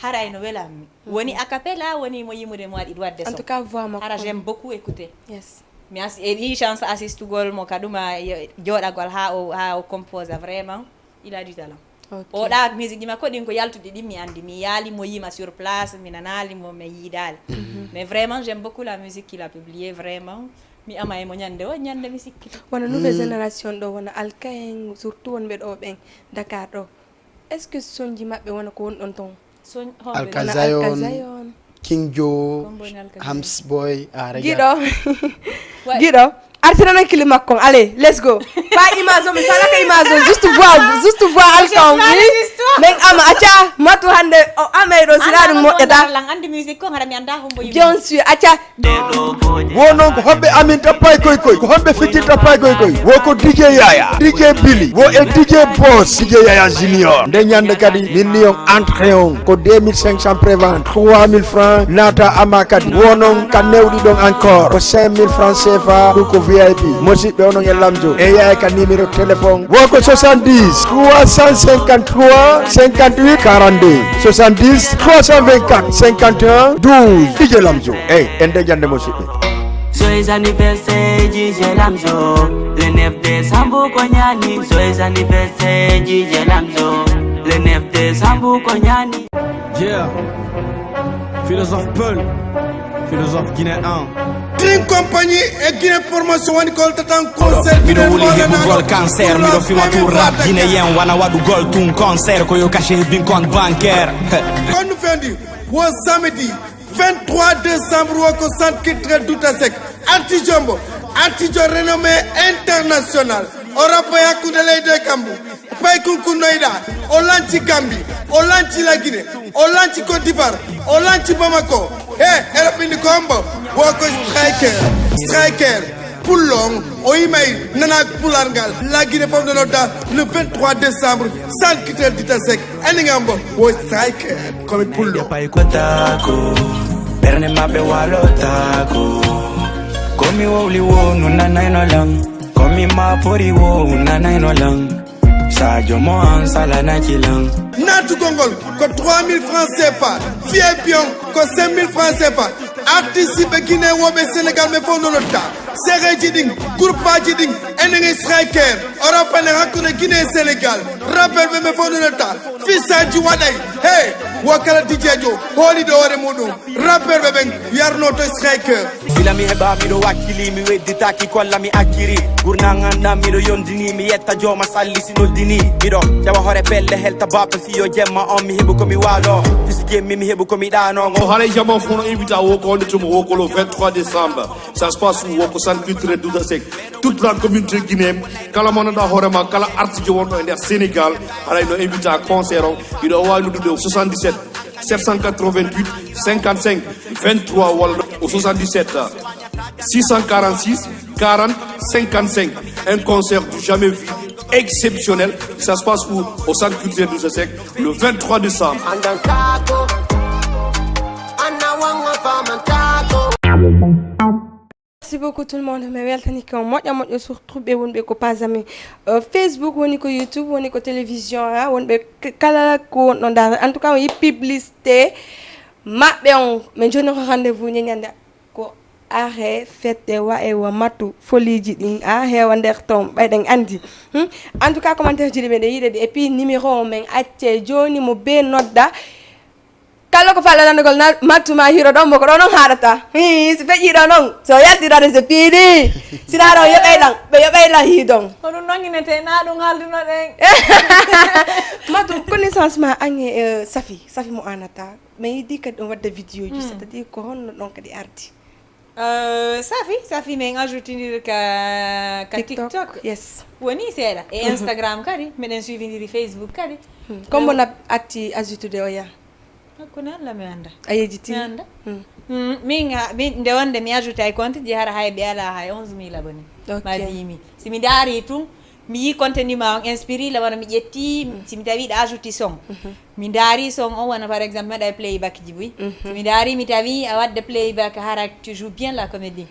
haray no welammi. Woni a cappella woni mo yimude mo waɗi wadde so. En tout cas voix makko hara j'aime beaucoup écouter. Yes. Mi as e ɗi chance assistugol mo kaduma jooɗagol ha o ha o composa vraiment. Il a du talent. Oɗa musique ji makko ɗin ko yaltuɗi ɗin mi andi mi yaali mo yima sur place mi nanali mo mi yiidali. Mais vraiment j'aime beaucoup la musique qu'il a publié vraiment. Mi ama e mo ñande o ñande mi sikkiti. Wona nouvelle génération ɗo wona alka en surtout wonɓe ɗo ɓen Dakar ɗo. Est ce que sonji maɓɓe wona ko wonɗon ton? Alka Zayon, King Joe, Hams Boy, a rega. Giɗo. Giɗo. Artirana kili makko on. Allez, let's go. Fa image on mi falaka image on juste voix juste voix alka on. Min ama, acca, Matu hannde o amay ɗo, sina ɗum moƴƴata. Lan andi musique ko, hara mi anda hombo yimɓe. Bien sûr, acca. Wo noon ko homɓe aminta paykoy koy, ko homɓe fijirta paykoy koy. Wo ko D J Yaya, D J Billy, wo e D J Boss, D J Yaya Junior. Nde ñande kadi min ni on entrée on ko deux mille cinq cents prévente, trois mille francs naata ama kadi. Wo noon ka newɗi ɗon encore ko cinq mille francs C F A, ɗum ko V I P. Musidɓe, onon e Lamjo, e yaay ka numéro téléphone. Wo ko soixante-dix, trois cent cinquante-trois, cinquante-huit, quarante-deux. Soixante-dix, trois cent vingt-quatre, cinquante et un, douze. D J Lamjo. Ey, en de jande, musidɓe. Joyeux anniversaire, D J Lamzo. Le neuf décembre ko ñaani. Joyeux anniversaire, D J Lamzo. Le neuf décembre ko ñaani. Yeah. Philosophe Peul. Philosophe guinéen. Dream Company e Guinée Promotion woni ko holtatan concert. Miɗo wuli heɓugol cancer, miɗo fima tour rap guinéen, wana waɗugol tun concert, ko yo cachet heɓin compte bancaire. Kon no fendi, wo samedi vingt-trois décembre, wo ko Centre Culturel Douta Seck. Artijo mbo, artijo renommé international. O rappo e hakkunde leydi e kambu. Pay kunkunnoyɗa, o lanci Gambi, o lanci La Guinée, o lanci Côte d'Ivoire, o lanci Bamako. He, eɗo ɓindi ko hombo? Wo ko Striker. Striker. Pullo on, o yimay nana pular ngal. La Guinée fof no nodda le vingt-trois décembre, Centre Culturel Douta Seck. Andi ngam bo, wo Striker, komi pullo. Pay ko tako, ɓernde maɓɓe walotaako. Komi wowli wo nunanayno lan, komi mapori wo nanayno lan. Sadio mo an salanaki lan. Naatugol ngol ko trois mille francs C F A, V I P on ko cinq mille francs C F A. Artiste ɓe Guinée woɓe Sénégal ɓe fof no notta. Sereji ɗin, groupe aji ɗin, enen e Striker, o rappane hakkunde Guinée e Sénégal. Rappel ɓe ɓe fof no notta. Fisaji waɗay. Hey, wo kala D J jo hooli ɗo hoore muɗum. Rappel ɓe ɓen yarno to Striker. Sila mi heɓa miɗo wakkili, mi wedditaki kolla mi acciri. Gurnan anndan miɗo yondini, mi yetta jooma salli si noddini. Miɗo jawa hoore pelle helta bappe fiyo jemma on, mi heɓu ko mi waalo. Fisi jemmi mi heɓu ko mi ɗaano. O haray jama fof no invita wo ko wonde tuma wo ko le vingt-trois décembre. Ça se passe où? Wo ko Centre Culturel Douta Seck. Toute la communauté guinéenne, kala mo nanda hoore ma, kala artiste wonɗo e nder Sénégal, haray no invita concert o. Hiɗo wawi noddude o soixante-dix-sept sept cent quatre-vingt-huit cinquante-cinq vingt-trois walla o soixante-dix-sept six cent quarante-six quarante cinquante-cinq. Un concert du jamais vu, exceptionnel. Ça se passe où? Au Centre Culturel Douta Seck, le vingt-trois décembre. Merci beaucoup tout le monde, mi weltani ko moƴƴa moƴƴa, surtout ɓe wonɓe ko page amen, euh, Facebook, woni ko YouTube, woni ko télévision, ha wonɓe k- kala ko wonɗo ndaara. En tout cas, on yi publicité maɓɓe on. Mais joni ko rendez-vous ñañande ko are fette wa e wa matu foliji ɗin a heewa nder ton ɓayɗen andi. Hmm? En tout cas, commentaire ji ɗi meɗen yiɗe ɗi, et puis numéro o men acce joni mo be nodda. Kala ko faala nanndugol na mattuma hiro ɗon mo ko ɗo noon haɗata. Hii, si feƴƴi ɗo noon, so yalti ɗo so piidi. Sina ɗon yoɓay lan, ɓe yoɓay lan hii ɗon. Ko ɗum noon inete na ɗum haalduno ɗen. Matu, connaissance ma ange, eh, Safi, Safi mo anata. Mais yiɗi kadi ɗon wadde vidéo ji, c'est-à-dire ko honno ɗon kadi ardi? Euh, Safi, Safi, min ajoutindiri ka, ka TikTok, TikTok. Yes. Woni seeɗa. E Instagram kadi, miɗen suivindiri Facebook kadi. Hmm. Kombo na atti ajoutude o ya? Hakkunde Allah mi anda. A yejiti? Mi anda. Hmm. Hmm, min, ha, min, nde wonde mi ajoute ay compte ji hara hay ɓe ala hay onze mille abonnés. Ok. Ma dix mille. Si mi ndaari tun, mi yi contenu ma on inspiré la wano mi ƴetti, si mi tawi ɗa ajouté son. Mi ndaari son on wano par exemple mi waɗa playback ji buy. Si mi ndaari mi tawi a wadde playback hara tu joues bien la comédie.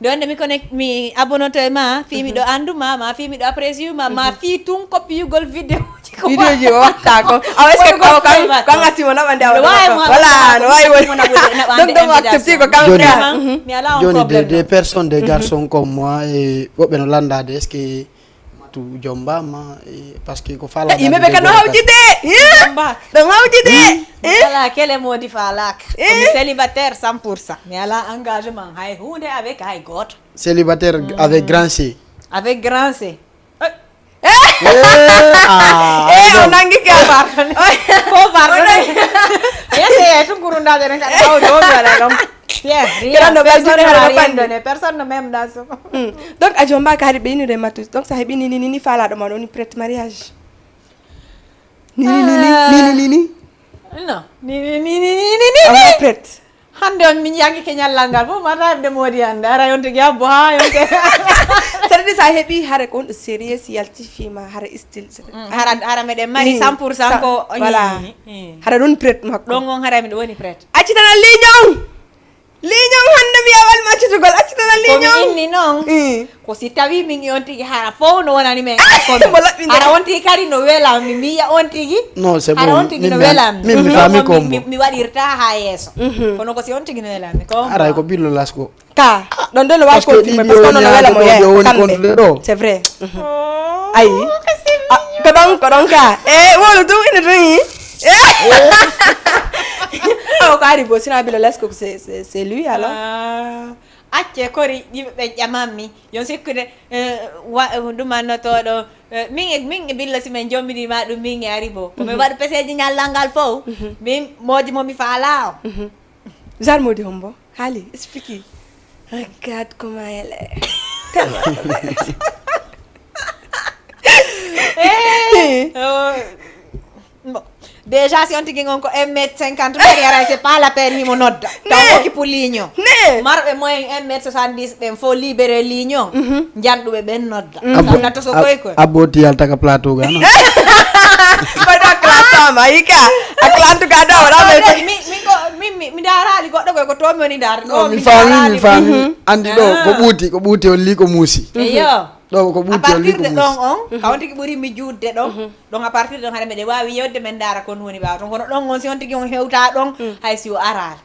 Nde wonde mi connect mi abonnoto e ma, fi miɗo andu ma, ma fi miɗo apprécié ma, ma fi tun copiugol vidéo ji ko. Vidéo ji o watta ko. Awa est-ce que ko kan kan atti mo naɓande awa? Wala, no wawi woni. Donc donc accepté ko kan. Joni mi ala on problème. Des personnes, des garçons comme moi, e woɓɓe no landade, est-ce que Matu jombama, eh, parce que ko fala yimɓe ɓe kano hawjide. Ɗum hawjide. Ala kele modi falak. Komi célibataire cent pour cent. Mi ala engagement hay hunde avec hay goto. Célibataire avec grand C. Avec grand C. Eh, o nangi ka. Ko pardonné. Yese e tun kurundaje ren ka dawo do wala dom. Pierre, rien. Personne ne m'a rien donné. Personne ne m'aime dans ce monde. Donc a jomba ka hari ɓe innude Matus. Donc sa heɓi ni ni ni fala ɗo ma ɗo ni prête mariage. Ni, ni, ni, ni, ni, ni, ni, ni. Non, ni, ni, ni, ni, ni, ni, ni, Awa ni. Pret. Hannde on min janngi keñal lanngal fof, mata heɓde moodi hannde. Ara yonti gi habbo haa yonti. Saɗa de sa heɓi hara ko on ɗo sérieux si yalti fima hara style. Hara, hara meɗen mari Mm. cent pour cent Sa- ko. voilà. Mm, mm. Hara ɗum pret makko. Ɗon on hara miɗo woni pret. Acci tan a liñon. Liñon hannde mi yawal mi accitugol. Acci tan a Ko mi liñon. inni noon. Mm. Ko si tawi min on tigi hara fof no wonani men. Mo laɓɓinde. Hara on tigi kadi no welam mi miya on tigi. Non, c'est Hara bon. On tigi Min no mi- welam. min mi Donc, faami mi- ko mo. Mi mi waɗirta haa yeeso. Mhm. Kono ko si on tigi no welam mi ko. Aray ko billo lasko. Ka ɗon ɗon no wawi Parce que confirmé ɗiɗi parce que woni ono no wela yaade mo ɗo yeeso ɗo woni kamɓe. Kondude ɗo. C'est vrai. Mhm. Ayi. Ah, ko ɗon ko ɗon ka e wolu ɗum ina ɗum yi. O ko ari bo sina bilo lesko c'est c'est- c'est lui alors. Ah, acce kori yimɓe ɓe ƴamanmi yon sikkude eh, wa- eh, ɗumannotoɗo eh, min e min e billa si min jombinima ɗum min e ari bo komin waɗa peseji ñallal ngal fof min moodi momi faala o. Genre modi hombo haali explique. Regarde comment elle est. Eh, oh, bon. Déjà si on tigi on ko un mètre cinquante mari aray c'est pas la peine himo nodda taw oki pour ligne. Ne. Marɓe moyen un mètre soixante dix ɓen fo libéré ligne. Janɗuɓe ɓen nodda. Abbo- Sanna to so ab- koy koy. Abbo ti yalta ka plateau ga non. Mbaɗa classe ama yika. A classe ka da wala Ah, mais de, mi mi ko mi mi mi darali goɗɗo koy ko to mi woni dar. Non, mi faami mi faami. Andi ɗo ko ɓuuti ko ɓuuti on li ko Muusi. Eyo. Ɗo ko À ɓuuti on li partir ko de Muusi. Ɗon on ka on tigi ɓuri mi juutde ɗon. Donc à partir de ɗon haɗa meɗe wawi yewde men dara kon woni ɓawa ton kono ɗon on si on tigi on hewta ɗon hay si o arali.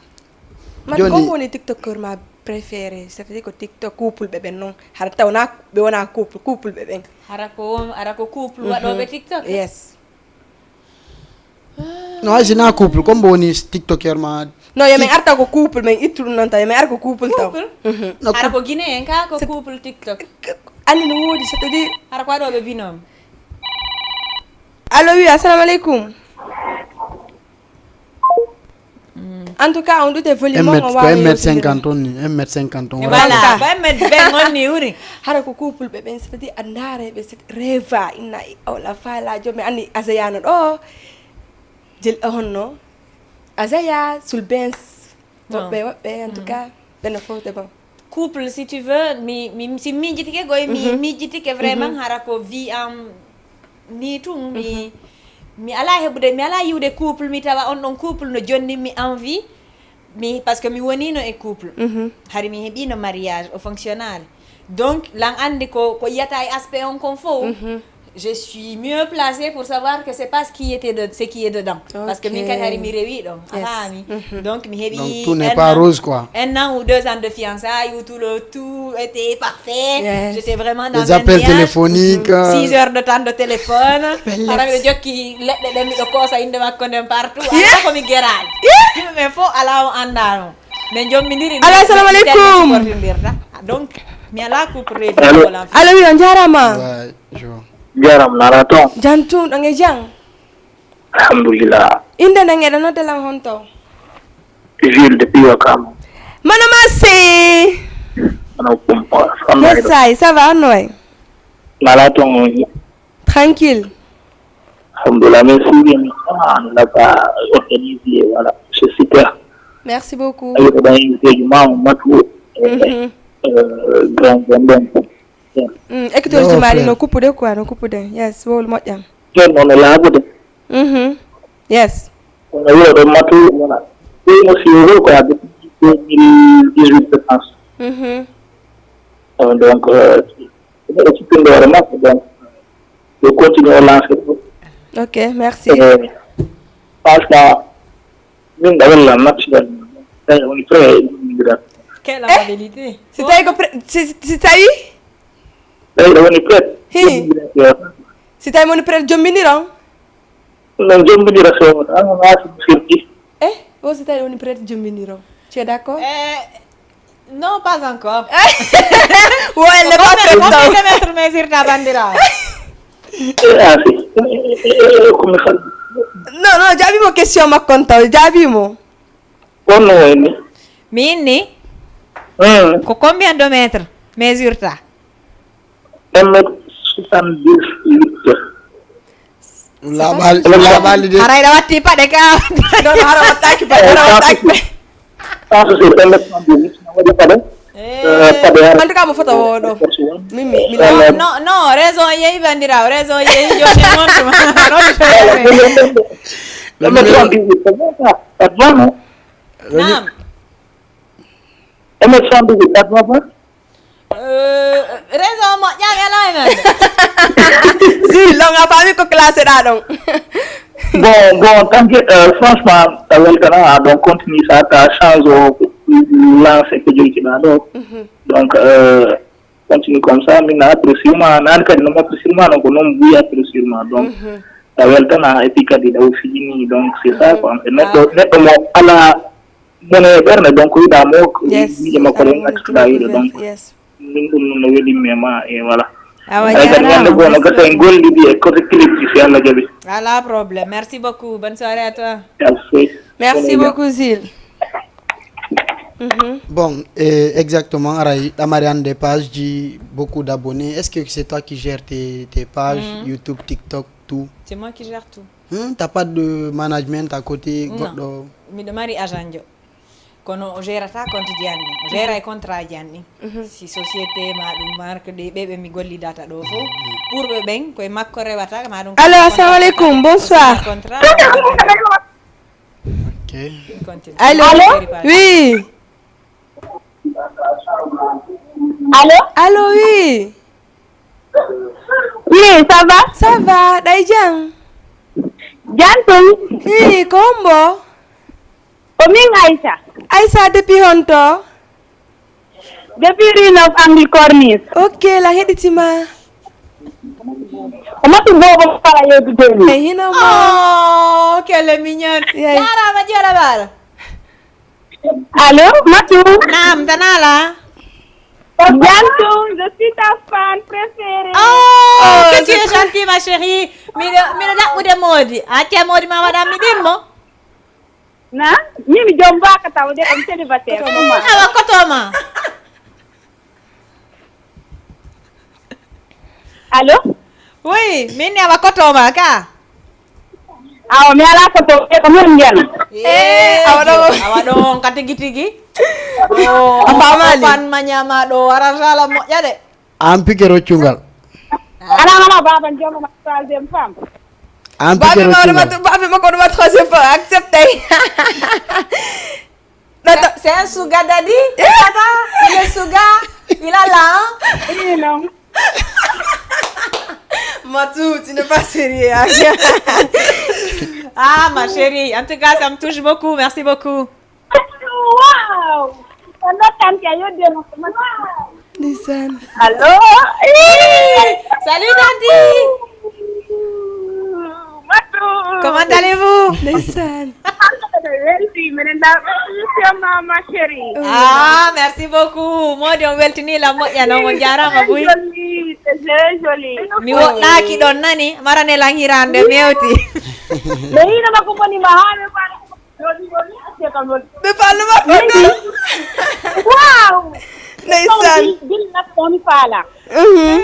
Man Joni- ko woni tiktokeur ma préféré c'est-à-dire ko tiktok couple ɓe ɓen noon hara tawna ɓe wona couple couple ɓe ɓen. Hara ko won hara ko couple waɗoɓe tiktok. Yes. No hay sina couple comme mbo woni tiktokeur ma. Non yo min arta ko couple min ittu ɗum noon taw yo min ar ko couple taw. Couple. No Hara couple. Ko guinéen ka ko couple tiktok. Anni no woodi c'est-à-dire. Hara ko waɗoɓe binôme. Allo wi assalamu aleykum. En tout cas on ɗute volume un on mètre o ko wawi un mètre yewtidira. Cinquante on ni un mètre cinquante on Voilà wala. Ko un mètre vingt on ni wuri. Hara ko couple ɓe ɓen c'est-à-dire a ndaara ɓe c'est reva inna o la fala jomi anni asayano ɗo jel honno asaya sulbens. Woɓɓe woɓɓe en tout cas ɓenno fof de bon. Couple si tu veux mi mi si miijitike goy mi miijitike vraiment hara ko vie am ni tun mi mi ala heɓude mi ala yiwde couple mi tawa on ɗon couple no jonni mi envie mi parce que mi wonino e couple hari mi heɓino mariage o fonctionnal donc lan andi ko ko yiyata e aspect on kon fof je suis mieux placée pour savoir que c'est pas ce qui était de ce qui est dedans parce que min kadi hari mi rewi ɗon a faami donc mi heɓi Donc tout n'est pas rose quoi. Un an ou deux ans de fiançailles où tout le tout était parfait. Yes. J'étais vraiment dans Les appels un nuage. Téléphoniques. Six heures de temps de téléphone. Hara miɗo jokki leɗɗe ɗen miɗo koosa innde makko nden partout. Ala ko mi geraali. Yimɓe ɓen fof ala o anndano. Min jommidiri. Allo, assalamu aleykum. Supportindirta. Donc mi ala couple revi Allo. Wala. Allo wi on jarama. Ouais, je vois. Jaram nana toon. Jan tun ɗon e jang. Alhamdulillah. Inde nden eɗen nodde lan honto. Jules de Piwa Kam. Mano Massi. Ano kumpa. Fanna Yes I, ça va on way. Nala toon. Tranquille. Alhamdulillah. Mais si bien on l'a pas organisé, voilà. C'est super. Merci beaucoup. Ayo ko ɗan invité ma matu. Mhm. Euh, grand grand. Mm, écouteur Yo, ji mari frère. No kuppude quoi no kuppude. Yes wowlu moƴƴam. Toon noon laabude. Mhm. Yes. Kono yo ɗo matu wona. Ɗum aussi o ko ade deux mille dix-huit je pense. Mhm. Euh, donc euh, mbiɗo cippinde hoore makko donc yo continue o lancé ɗum. Ok merci. E franchement min ɗa walla naturellement tawi woni prêt e ɗumɗiral. Quelle amabilité. Si tawi ko prêt si si tawi. Tawi ɗa woni prêt. Hi. Si tawi moni prêt jombiniron. Min jombinira so an waasi firti. Eh o si tawi woni prêt jombiniron. Tu es d'accord? Eh, non, pas encore. Wo elle n'est pas prête Combien taw. De mètres mesurta bandira? Asi. Komi fal. Non non jaabimo question makko on taw jaabimo. Wonno wayni. Min ni Hmm. Ko combien de mètres mesurta? Un mètre soixante-dix-huit. Laaɓaali, laaɓaali de. Haray ɗa watti paɗe ka. Non, hara wattaki paɗe, hara wattaki paɗe. Sans souci, ɗon ɗon ɗon ɗon waɗi paɗe. Eh, paɗe hara. En tout cas, mo fota o ɗo. Min, mi, mi. Non, non, non, raison yehi, bandirawo, raison yehi, joni non tuma. Ɗon ɗon ɗon ɗon. Ɗon ɗon ɗon ɗon. Ɗon ɗon ɗon ɗon. Naam. Emerson Dugu, ça va pas? Euh, raison moƴƴaani alaa e men. Zil, donc a faami ko classé ɗaa ɗon. Bon, bon, tant que, euh, franchement, a weltana, donc continue ça, ta change o lancé ko jogitiɗaa ɗo. Mhm. Donc, euh, continue comme ça, min a apprécié ma, naan kadi no mi apprécié ma, donc non mi apprécié ma, donc, mhm, a weltana, et puis kadi ɗa o fijini, donc c'est ça, mhm, quoi. En fait, neɗɗo, ah, neɗɗo mo alaa mone e ɓernde, donc yiɗa mo, yes, miijo makko ɗen accuɗa yiɗo, donc yes, min ɗum no welimi e ma, e voilà. Awa, ay kadi ñande goo no gasa en golliɗi e côté clip ji, si Allah jaɓi. Ala problème. Merci beaucoup. Bonne soirée à toi. Merci. Merci beaucoup, Zil. Mhm. Bon, eh, exactement, aray ɗamari hannde page ji, beaucoup d'abonnés. Est-ce que c'est toi qui gères tes, tes pages, mhm, YouTube, TikTok, tout? C'est moi qui gère tout. Hmm, t'as pas de management à côté, non, goɗɗo? Miɗo mari agent jo. Kono o gérata compte ji an ɗin. O géra e contrat ji an ɗin. Mhm. Si société ma ɗum marque ɗe ɓe ɓe mi gollidata ɗo fof. Ɓurɓe ɓen koye makko rewata ma ɗum. Allo, assalamu alaikum, bonsoir. Contrat. Ok. Continue. Allô? Allô? Oui. Allô? Allô, oui. Oui, ça va? Ça va, ɗay jam? Jam tun. Ii, ko hombo? Ko min Aïcha. Aïcha, depuis honto? Depuis Rue Neuve Angle Corniche. Ok, lan heɗitima. Ko matu bobo kala yewtude ni. Ay, hino mo. Oh, qu'elle est mignonne. Yay. Jarama, jarama. Allô, Matou? Naam, Tanala. Jantum, je suis ta fan préférée. Oh, que tu es gentille, ma chérie. Miɗo, miɗo ɗaɓɓude Modi. Acca Modi ma waɗan mi ɗimmo. Na? Min mi jombaka tawde on célibataire. Comment? Awa, kotoma. Allô? Oui, min ne awa kotoma ka. Awa, mi alaa ko to, e ko min njana. Eh, awa ɗo. Awa ɗo on ka tigi tigi. Oh, a faamaali? Fan ma ñaama ɗo, wara sala moƴƴa de. An pike roccungal. Ana mama baban jomo ma troisième femme. An pike roccungal. Babi ma, babi ma ko ma troisième femme, accepté. C'est, c'est un sugar daddy. Eh? Papa, il est sugar. Il a là, hein? Oui, non. Matou, tu n'es pas sérieux, hein? Ah, ma chérie, en tout cas, ça me touche beaucoup. Merci beaucoup. Wow! On a tant qu'à y donner. Ndeysaan. Allô? Hey! Salut, Daddy! Matou! Comment allez-vous? Ndeysaan. Welti, minen da émission ma, ma chérie. Ah, merci beaucoup. Modi on weltini la moƴƴa non, on jarama buy. Joli, c'est très joli. Mi woɗɗaki ɗon nani, marane lan hirande mewti. Mais ina ma ko boni ma hawe ba. Ɓe faalnuma ko ɗum. Wow! Ndeysaan. Bil, bil nak on faala. Mhm.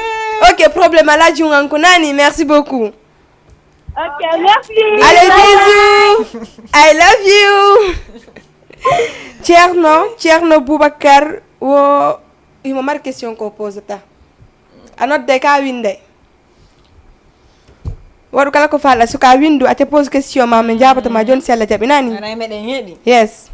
Ok, problème alaa, juŋan ko nani. Merci beaucoup. Ok, merci. Allez, bisous. I love you. Ceerno, Ceerno Boubacar, wo himo mari question ko posata. A nodde ka winde. Waɗu kala ko faalɗa, suka windu, acca pose question ma, min jaabata ma jooni si Allah jaɓi, nani? Haray meɗen heɗi. Yes.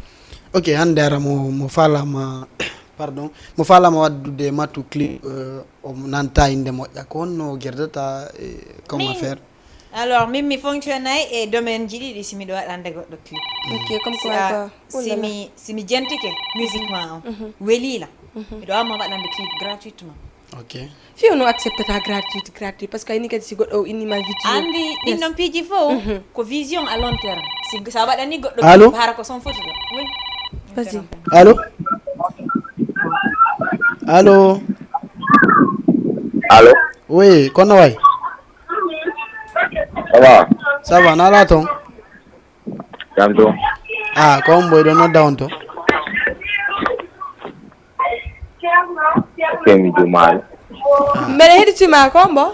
Ok, hannde ara mo, mo faalama, pardon, mo faalama waddude Matou clip, euh, o nanta innde moƴƴa. Ko honno gerdata, eh, comment faire? Alors, min mi fonctionnay e domaine ji ɗiɗi si miɗo waɗande goɗɗo clip. Ok, comme quoi, quoi? Si mi, si mi jentike musique ma on, weli la. Miɗo wawma waɗande clip gratuitement. Ok. Few no acceptata gratuit, gratuit, parce que ini kadi si goɗɗo o inni ma vidéo. Andi ɗin non piiji fof, ko vision à long terme. Si sa waɗani goɗɗo, allo? Hara ko son foti ɗo. Oui. Vas-y. Allo? Allo? Allo? Oui, kono way? Ça va? Ça va, na la ton? Jam to. Ah, ko on boy ɗo nodda on to? Kemi Jumaali. Mbeɗa heɗitima ko mbo?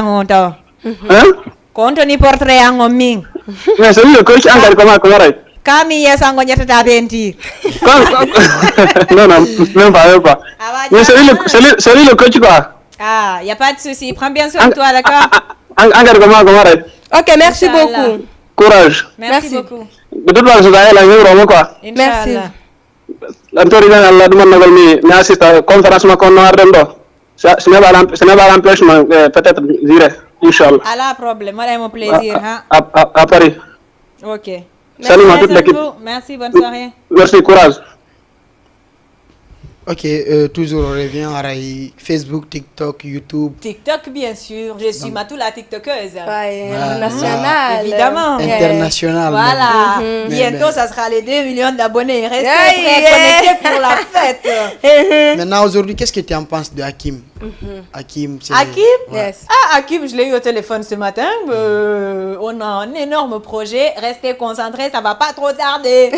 an on taw. Hein? Ko on toni portrait an on min. Mais c'est lui le coach, an kadi ko ma ko waray. Ka min yeeso an on ƴettata peinture. Comme, comme- non, non, même pas, même pas. Awa Mais c'est lui le, c'est lui, c'est lui le coach quoi. Ah, y a pas de souci. Prends bien soin An, de toi, d'accord? an, an kadi ko ma ko waray. Ok, merci Inchallah. Beaucoup. Courage. Merci beaucoup. De toute façon, ça est, la numéro, quoi. Inchallah. Antori nan Allah ɗum annagol mi mi assista conférence makko on no arden ɗo. Si a- si neɓa lamp- si neɓa empêchement eh, peut-être viré, inchallah. Ala problème, waɗay mo plaisir ha. À, à, à Paris. Ok. Salut à toute Merci l'équipe. Beaucoup. Merci, bonne soirée. Merci, courage. Ok, euh, toujours on revient à Facebook, TikTok, YouTube. TikTok, bien sûr. Je suis Matou la TikTokeuse. Ouais, Ah, national. Évidemment. International. Voilà. Mais- Bientôt, mais- ça sera les deux millions d'abonnés. Restez Aïe, très yeah. Connectés pour la fête. Maintenant, aujourd'hui, qu'est-ce que tu en penses de Hakim Hakim, c'est- Hakim Ouais. Yes. Ah, Hakim, je l'ai eu au téléphone ce matin. Euh, on a un énorme projet. Restez concentrés, ça va pas trop tarder.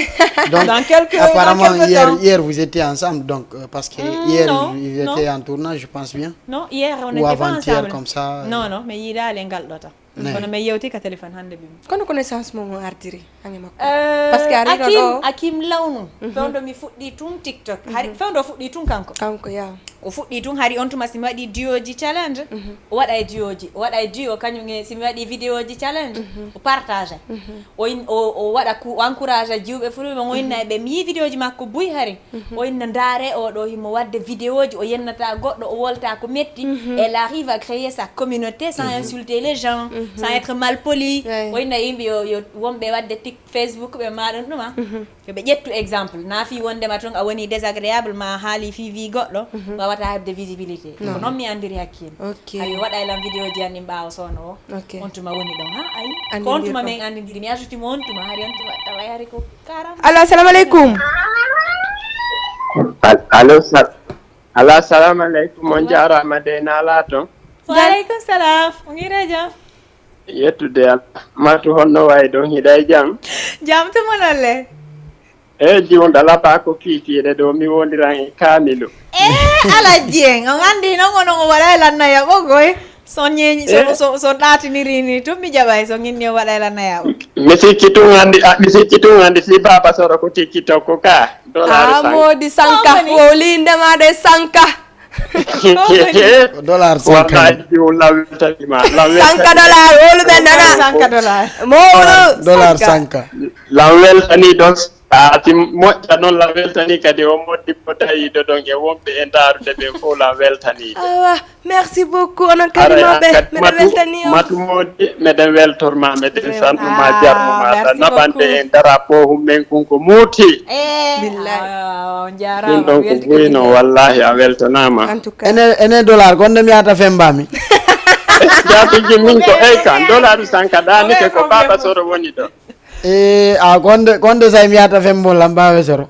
Donc, Dans quelques, dans apparemment, quelques hier, temps. Hier, vous étiez ensemble, donc, euh, parce que Mm, hier, non, ils ils non. Étaient en tournage, je pense bien. Non, hier, on Ou n'était pas avant-hier, ensemble. Comme ça. Non, non, mais il a l'engal d'ota. Mais- On a meilleur que téléphone hande bim. Kono connaissance mo mo artiri hange makko. Euh, Parce que ari Hakim, ɗo. Hakim lawnu. Fewndo mi fuɗɗi tun TikTok. Hari fewndo fuɗɗi tun kanko. Kanko ya. O fuɗɗi tun hari on tuma si mi waɗi duoji challenge. O waɗa e duoji. O waɗa e duo kañum e si mi waɗi vidéoji challenge. O partage. O in- o o waɗa ku o encourage jiwɓe fulɓe mo inna e ɓe mi yi vidéoji makko buy hari. O inna ndaare oɗo himo wadde vidéoji o yennata goɗɗo o wolta ko metti. Elle arrive à créer sa communauté sans insulter les gens, sans être mal poli. Ouais. O inna yimɓe yo yo wonɓe wadde tik Facebook ɓe maɗon ɗuma. Yo ɓe ƴettu exemple na fi wondema tun a woni désagréable ma haali fi vi goɗɗo. Wawata heɓde visibilité ko noon mi andiri Hakim. Ok. Hari waɗa e lan vidéoji an ɗin ɓaawo soono o. Ok. On tuma woni ɗon ha ayi. Andindir Ko on tuma ko. Min andindiri mi ajouti mo on tuma hari on tuma tawa hari ko karam. Allo, assalamu aleykum. Al- Allo, sal- Allo, assalamu aleykum. On jaaraama de naala toon. Wa aleykum salam. O ngira jam. Yettude Allah. Matu honno wayi ɗon hiɗa e jam? Jam tuma nolle. E jiwda laba ko kiikiiɗe ɗo mi wondiran e kaamilu. E ala Dieng on andi non onon o waɗa e lannaya ɓogoy. So ñeeñi so so so ɗaatinirini tun mi jaɓay so ginni o waɗa e lannaya o. Mi sikki tun andi ah, mi sikki tun andi si baaba soro ko tikki tokko ka. Dollar Ah, sank. Modi Sanka, Kawani. Woli ndemade Sanka. Dollar Sanka. Wallahi jiwda laweltanima. Sanka dollar, wolu ɓe nana. Sanka dollar. Mowɗo Dollar Sanka. Lan weltani ɗon. Ati moƴƴa noon lan weltani kadi o moɗɗi ko tawiɗo ɗon e wonɓe e ndaarude ɓen fof lan weltani. Awa, merci beaucoup onon kadi Aray mawɓe. kadi Meɗa matu weltani on. matu moodi meɗen weltorma meɗen sannuma Ah, jarnuma merci naɓande beaucoup. E drapeau hummen kun ko muuti. Eh, Billahi. Ah, on Ɗum jarama ɗon ko buyno wallahi a weltanama. En tout cas. Ene ene dollar gonde mi yata fembami. Jaatiji min ko eyka dollar sanka ɗanike ko baaba soro woni ɗo. E a gonde gonde say mi yata fembo lambawe soro.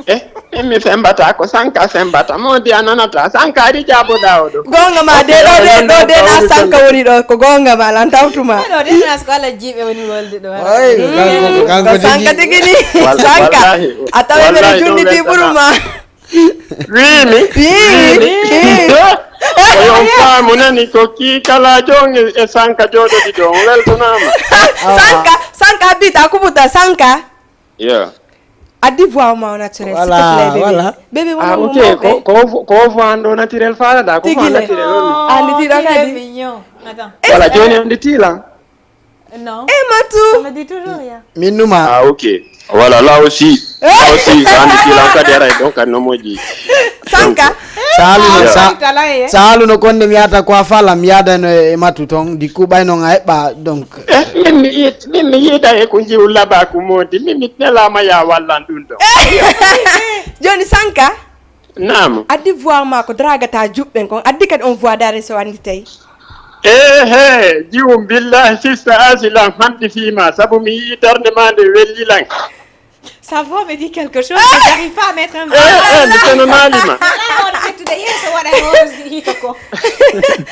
E min mi fembata ko sanka fembata modi a nanata sanka ari jaboɗa oɗo. Gonga ma de ɗo de ɗo de na sanka woni ɗo ko gonga ma lan tawtuma. Ɗo de nas ko ala jiɓe woni wolde ɗo. Ay, kanko kanko Ko sanka tigi. Tigi ni. Wal- Sanka. wallahi- A tawi wallahi mene ɗum jundi di weltata. Ɓuruma. Wimi Ii. ko yon faamu nani ko ki kala jon e e sanka joɗoɗi ɗo on weltanama. Sanka. Sanka abita kubuta sanka. Yo. Addi voix ma o naturel s'il te Voilà, plaît bébé. Voilà. Bébé Ah wona ok mawɓe. Ko ko ko fo an ɗo naturel faalata ko fo Tigi le. Naturel on. Andi tiɗo kadi. Mignon. Attends. Voilà joni andi tilan. Non. E matu. On me dit toujours rien. Min numa. Ah ok. Voilà là aussi. Là aussi ko andi tilan kadi aray ɗon kadi no moƴƴi. Sanka. Saluno Yeah. sa Talent, eh? Saluno konde mi yata ko a fala mi yadano e matu ton di kuɓay non a eɓɓa donc. Eh, min mi yiit min mi yiida e ko jiwu labaku modi min mi nelama ya wallan ɗum ɗo. Joni sanka. Naam. Addi voix ma ko dragata juɓɓen kon addi kadi on voix dare so andi tawi. Ehe jiwum billahi sista asi lan hanɗi fima sabu mi yii darde ma nde welli lan. Sa voix me dit quelque chose, mais j'arrive pas à mettre un Eh, eh, mi tenanalima. Wala on ƴettude yeeso waɗa e on hito ko.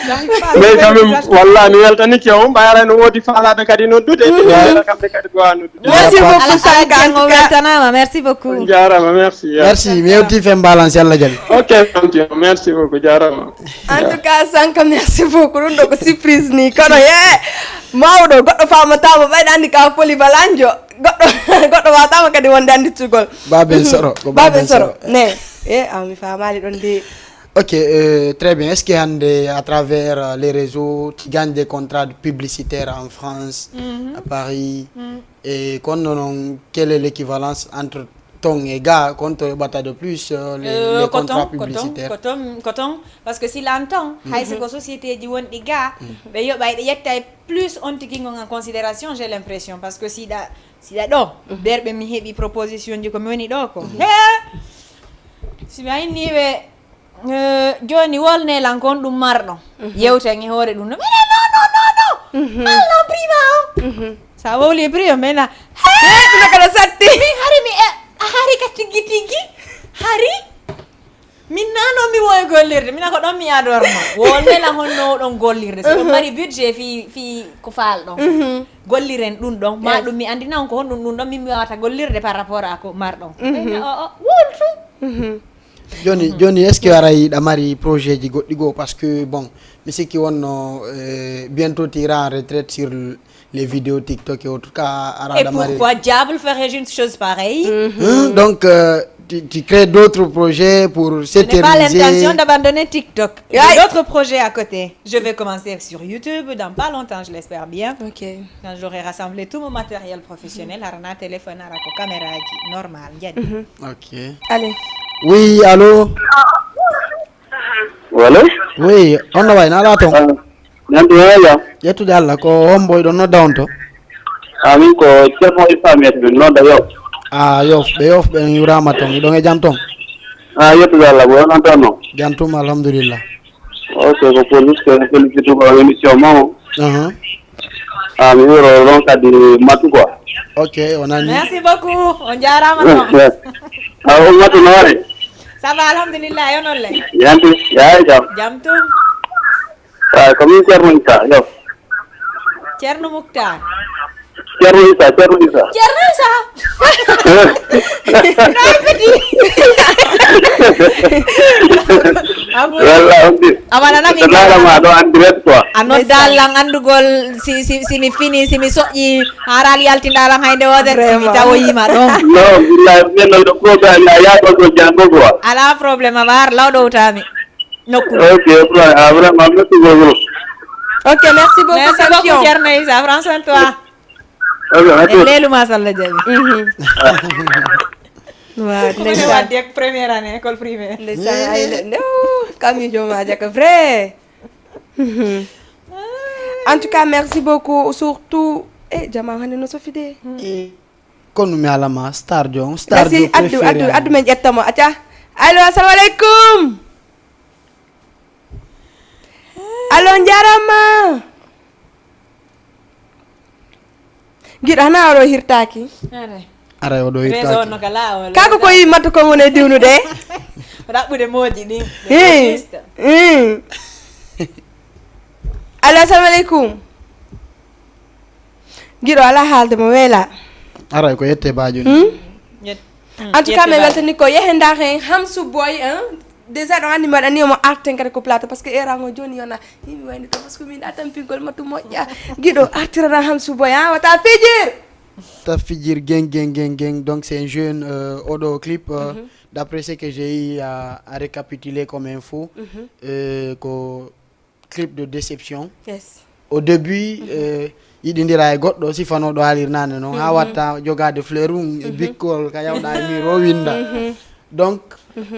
J'arrive pas à Mais mettre quand un même visage. Walla mi weltanike on ɓayara no woodi faalaɓe kadi noddude ɓeɗeɗa kamɓe kadi gowa noddude. Merci beaucoup Ala sanka en jango tout cas. Weltanama, merci beaucoup. Jarama merci. Merci mi yewti fembala si Allah jaɓi. Ok tanti merci beaucoup jarama. En tout cas sanka merci beaucoup ɗum ɗo ko surprise ni kono he mawɗo goɗɗo famatama ɓayɗa andi ka polyvalent jo goɗɗo goɗɗo watama kadi wonde anditugol. Baben soro ko Baben soro ne e aw mi famali ɗon de. Ok, euh, très bien. Est-ce que hannde, à travers euh, les réseaux, tu gagnes des contrats de publicitaires en France, à Paris? Et qu'on non, quelle est l'équivalence entre ton et gars, qu'on te bata de plus euh, les, euh, les contrats publicitaires? Coton, coton, parce que si l'entend, hay c'est que société du one des gars, mais yo bay yetta plus on taking en considération, j'ai l'impression, parce que si da si da do berbe mi hebi proposition du community do ko. Si mi ayni be Eh, joni wolne lan kon ɗum marɗo yewten e hoore ɗum no minen non non non non malno prima o sa wowli e prima mena ɗum kala satti min hari mi e hari ka tigi tigi hari min nano mi wowi gollirde mina ko ɗon mi adorma wolne lan honno ɗon gollirde so ɗon mari budget fi fi ko fal ɗon golliren ɗum ɗon ma ɗum mi andina on ko honɗum ɗum ɗon min mi wawata gollirde par rapport à ko marɗon o o wontu joni joni est ce que ara yiɗa mari projet ji goɗɗi goo parce que bon mi sikki wonno eh, bientôt tu iras en retraite sur les vidéos tiktok et autres ka ara et pourquoi diable ferais-je une chose pareille Hein, donc euh, tu, tu crées d'autres projets pour je n'ai pas l'intention s'éterniser d'abandonner tiktok j'ai d'autres projets à côté je vais commencer sur youtube dans pas longtemps je l'espère bien Ok. Quand j'aurai rassemblé tout mon matériel professionnel, harana téléphone ara ko caméra ji normal jadi. Ok. Allez. Oui, allô. Wala? Oui, on no way na ala ton. Nanti waya. Yettude Allah ko hombo ɗon nodda on to. Amin ko ceerno Issa Met min nodda yo. Ah, yof ɓe yof ɓe yurama ton iɗon e jam ton. Ah, yettude Allah ko onon ton non. Jantum alhamdulillah. Ok, ko police ko félicité ko émission mo. Uh-huh. Ah, mi wuro ɗon kadi matu quoi. Ok, on a mis. Merci beaucoup. On jarama non. Ah, on matu no waɗi? Ça va alhamdulillah yo non le. Yanti, yaay jam. Jam tum. Ah, ko min Ceerno Issa, yo. Ceerno Muktar. Ceerno Issa, Ceerno Issa. Ceerno Issa. Walla on di. Amanana mi dara ma do andiret quoi. A nodda lan andugol si si si mi fini si mi soƴƴi haral yaltinda lan hayde wodere si mi tawoyima ɗon. Non, billahi min no ko ga ya ya ko ko jango quoi. Ala problème a war law ɗowtami nokku. Ok, ah, vraiment merci beaucoup. Ok, merci beaucoup, Merci beaucoup champion. Ceerno Issa prends soin de toi. Ok, merci. En leluma salla jaɓi. Waaw Ko ndeysaan wadde ak première année école primaire. Ndeysaan ay le no kamijo ma jaka vrai. En tout cas merci beaucoup surtout e jama hande no sofi de. Kono mi alama star jo star Merci jo addu préféré addu am. Addu men ƴettamo acca. Allo assalamu aleykum. Allo jarama. Giɗo hana oɗo hirtaki. Aray oɗo Réseau hirtaki. No kala o. Kako ko yi matto ko woni diwnude. Raɓɓude moodi ɗi. Hey. Hey. Allo assalamu aleykum. Giɗo ala haalde mo weela. Aray ko yette bajo ni. Hmm? En tout cas mi weltani ko yehe ndaar hen hamsu boy hein. Déjà ɗon anndi mi waɗani omo arten kadi ko plateau parce que erango joni yona yimɓe wayni to parce que min a tampingol matu moƴƴa. Giɗo artirana hamsu boy ha wata fijir. Ta fijir geng geng geng geng donc c'est un jeune euh, oɗo clip euh, d'après ce que j'ai eu à, à récapituler comme info euh, ko clip de déception. Yes. Au début euh, yiɗindira e goɗɗo sifanoɗo haalirnane noon ha watta jogade fleur mum e bikkol ka yawɗa e mur o winda. Donc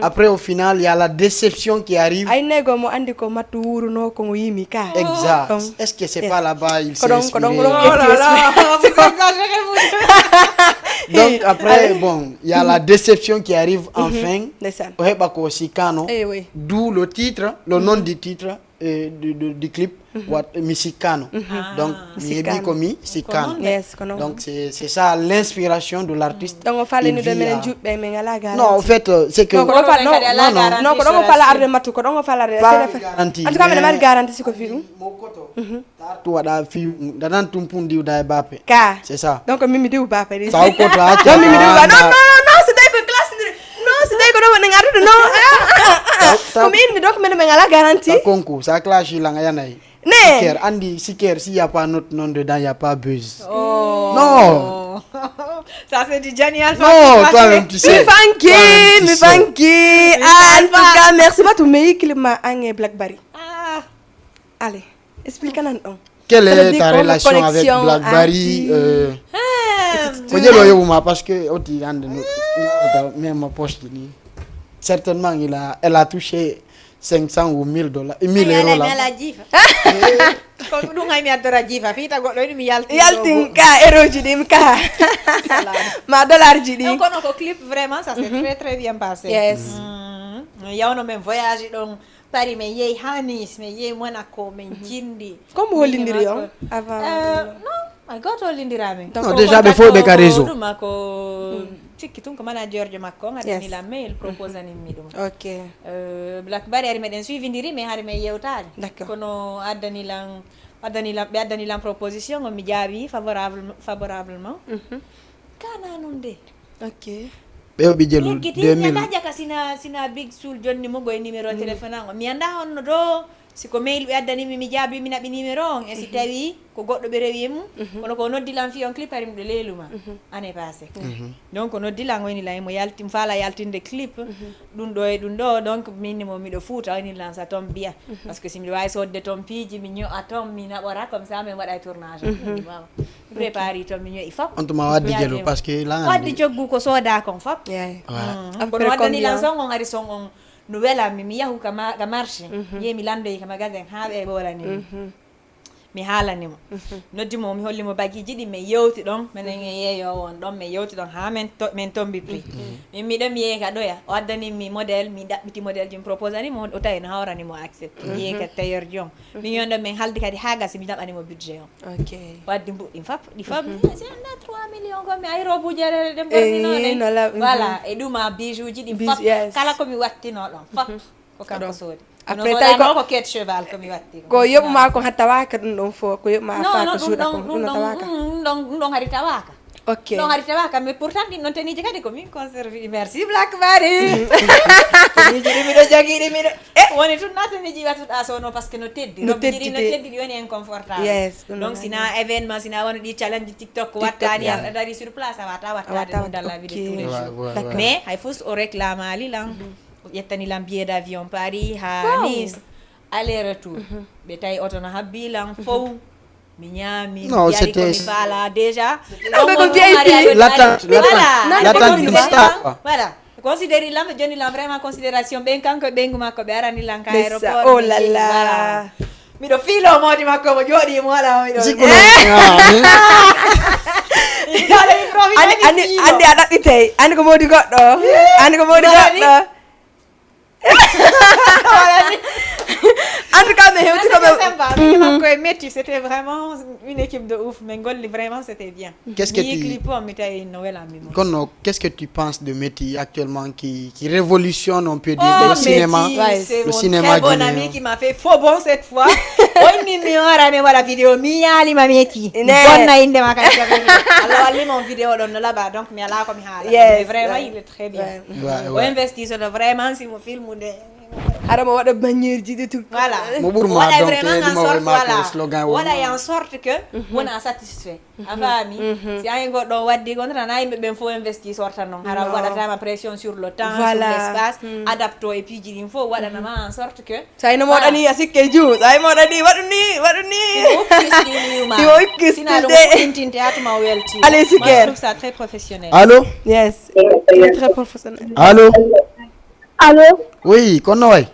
après au final il y a la déception qui arrive. Ay nego mo andi ko mattu wuruno ko mo yimi ka. Exact. Kon- Est-ce que c'est Yes. Pas là-bas il Ko s'est ɗon ko ɗon ko inspiré? Ɗon ƴetti. Vous exagérez vous. Donc après bon il y a la déception qui arrive enfin. Ndeysaan. O heɓa ko sikkano. Eh oui. D'où le titre, le nom du titre euh, du, du, du clip. Wat mi sikkano. Donc Mi mi heɓi sikkano. Ko mi sikkano. Yes ko non. Donc c'est c'est ça l'inspiration de l'artiste. Ɗon o falani Il ɗo vit minen à- juɓɓe men ala Non en garanti. Fait euh, c'est que Non ko ɗon fa- Kadi non, ala non, garanti non ko ɗon sur o la fala suite. Arde mattu ko ɗon o fala arde. Pas C'est le fait. garanti, En tout cas minen mais- mari garanti siko fi ɗum. Mo koto. Tartu waɗa film danan tum pun diwda e bape. Ka. C'est ça. Donc mimi diw bape ɗi. Sa o koto acca. Non mimi diw ba non non non non c'est day ko classe ni. Non c'est day ko ɗo woni ngardude non. Ko mi inni donc minen men ala garanti. Sa konku sa clash langa yanay. Ne. Siker andi siker si y a pas notre nom dedans y a pas buzz. Oh. Non. Ça, c'est du Johnny Alpha. Non, Qui toi-même, tu sais. Mi fanki, Toi-même, tu mi sais. Fanki. Mi Ah, en fanki. Tout cas, merci beaucoup. Mais il m'a un blackberry. Ah, Allez, explique-nous donc. Quelle Ça veut est dire ta quoi, relation avec connexion, BlackBerry Andy? euh, ah. Ko jelo yowuma parce que oti hande no même poste ni. Certainement il a, elle a touché cinq cents ou mille dollars, mille euros Ala mi là. Ala jiifa. Ko ɗum hay mi addora jiifa fiita goɗɗo ene mi yalti. Yaltin ka eroji ɗin ka. Ma dollar ji ɗi. Donc kono ko clip vraiment ça c'est très très bien passé. Yes. Mm. Yawno men voyage ɗon Paris, men yehi ha Nice, men yehi Monaco, men jindi. Comme hollindiri on Min avant. Euh, non, ay goto hollindira min. Donc, Non, déjà ɓe fof ɓe ka réseau. Ɗum ko tikki tun ko manager jo makko on Yes. addanila mail, proposani mi ɗum. Ok. Euh, BlackBerry ari meɗen suivindiri mais hari men yewtani. D'accord. Kono addanilan addanilan ɓe addanilan proposition on mi jaabi favorable favorablement. Mhm. Kana non de. Ok. Ɓe oɓi jelu Yeggiti mi anda deux mille. Jaka sina sina big sul jonni mo goy numéro téléphone an o mi anda honno do siko mail ɓe addanimi mi jaabi mi naɓi numéro on e si tawi ko goɗɗo ɓe rewi e mum kono ko noddilan fi on clip hari miɗo leeluma année passé. Donc noddilan woni la mo yalti mi faala yaltinde clip ɗum ɗo e ɗum ɗo donc min mo miɗo fuuta woni lan sa toon mbiya parce que si miɗo wawi sodde toon piiji mi ño'a toon mi naɓora comme ça min waɗa e tournage mi prépari toon mi ño'i fop. On tuma waddi jelu parce que la Waddi coggu ko sooda kon fop. Yeah. Ouais. Mm, kono waddani lan son on ari son on no welanmi mi yahu ka ma- ka marché yehi mi landoyi ka magasin ha ɓe ɓoolani mi mi haalani mo noddi mo mi holli mo bagiji ɗi min yewti ɗon minen e yeeyowo on ɗon min yewti ɗon ha min to- min tombi prix min miɗo mi yehi ka ɗoya o addani mi modèle mi ɗaɓɓiti modèle ji mi proposani mo o tawi no hawrani mo accepté mi yehi ka tailleur ji on min yon ɗon min haldi kadi ha gasi mi naɓani mo budget on Ok. waddi mbuɗɗin fop ɗi fop mi si anda trois millions ko mi ay robuji aɗa ɗen ɓornino Eh, ɗen no la- voilà e ɗuma bijouji ɗin Bis- fop yes. Kala ko mi wattino ɗon fop ko kanko soodi Après, no tawi ko- soodano ko quête cheval ko mi watti Ko yoɓu ma ko hattawaka ɗum ɗon fof ko yoɓu ma non fa non ko ɗum suuɗa ɗon kon ɗum ɗum ɗon tawaka. mm, ɗum ɗon ɗum ɗon hari tawaka Ok. ɗon hari tawaka mais pourtant ɗin ɗon teniji kadi ko min conserve merci blackberry teniji ɗi miɗo jogii ɗi miɗo e woni tun na teniji wattuɗa sowno par ce que no teddi No robiji ɗi no teddite. Teddi ɗi woni inconfortable Yes, ɗum donc ɗon sina événement sina wano ɗi challenge TikTok ko TikTok, wattani yeah. a dari sur place a wata A wattade wata ɗum dans la vie de ok. tous les Ouais, jours ouais, D'accord. ouais. Mais hay fus o réclamali lan o ƴettani lan billet d'avion Paris ha Wow. Nice aller retour ɓe tawi oto no habbi lan fow mi ñaami Non, mi yari ko c'était- mi faala déjà Non, mais comme V I P. L'attente, l'attente, Voilà. Non, l'attente mais du comme staff. Quoi. Voilà. Considéri lan ɓe jonni lan vraiment considération ɓen kanko e ɓeyngu makko ɓe arani lan ka Ndeysaan. aéroport Oh ɓe là jilli, là. Voilà. Miɗo fiilo moodi makko mo jooɗi mo waɗa miɗo Siko non. Ah, Miɗo waɗa mi profi Andi andi andi a ɗaɓɓitay andi ko moodi goɗɗo. Andi ko moodi goɗɗo. En tout cas, mais hewti ko C'était sympa. Miɗo makko e Metti c'était vraiment une équipe de ouf mais golli vraiment c'était bien. Qu'est-ce que Mi tu- clip o mi tawi no welanmi mo. Kono, qu'est-ce que tu penses de Metti actuellement qui, qui révolutionne, on peut dire, Oh, le cinéma, Metti, Ouais. c'est le mon cinéma très bon guinéen. Ami qui m'a fait faux bon cette fois. Onni mi ora mi waɗa vidéo mi yaali ma Metti. Ne. Bonna inde ma kan. Allah walli mon vidéo ɗon no laba donc mi ala ko mi haala. Yes, Mais vraiment ouais. Il est très bien. Ouais. Ouais, O ouais. Investi so vraiment si mo filmude. Hara mo waɗa bannière ji ɗi tout. Voilà. Mo ɓuri ma Waɗa donc vraiment ɗum en o sorte wema ko voilà. Slogan Waɗa wonma. En sorte que wona satisfait. A faami? Si a yi goɗɗo o waddi gonta na yimɓe ɓen fof investi sorta noon hara Non. Waɗatama pression sur le temps sur Voilà. L'espace Adapto e piiji ɗin fof waɗanama en sorte que Sa ino moɗani a sikke juu sa i moɗani waɗu ni waɗu ni. Ukkiskiniuma Imo ukkiskinde. Sina ɗum ukkintinte ha tuma o welti. Allez, super. Je trouve ça très professionnel. Allo? Yes. Très très professionnel. Allo? Allo? Oui, kono way?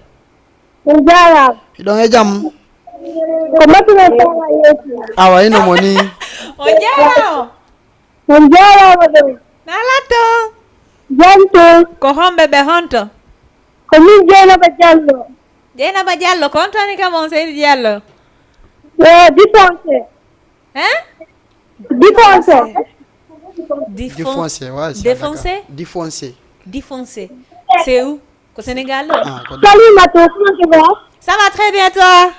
On jaaraama. Hiɗon e jam? Ko Matuno Sara Yeesu. Awa, hino mo ni? O jaaraama. On jaaraama ɗon. Na latto. Jam to. Ko homɓe ɓe honto? Ko min Jeynaba Jallo. Jeynaba Jallo ko on toni kam on Seydi Jallo? Yo Difonse. Hein? Difonse. Défoncé, ouais, c'est Défoncé? Dakar. Défoncé. Difonse. C'est où? Ko Sénégal ɗo? Ah, ko Salimata, comment tu vas? Ça va très bien toi?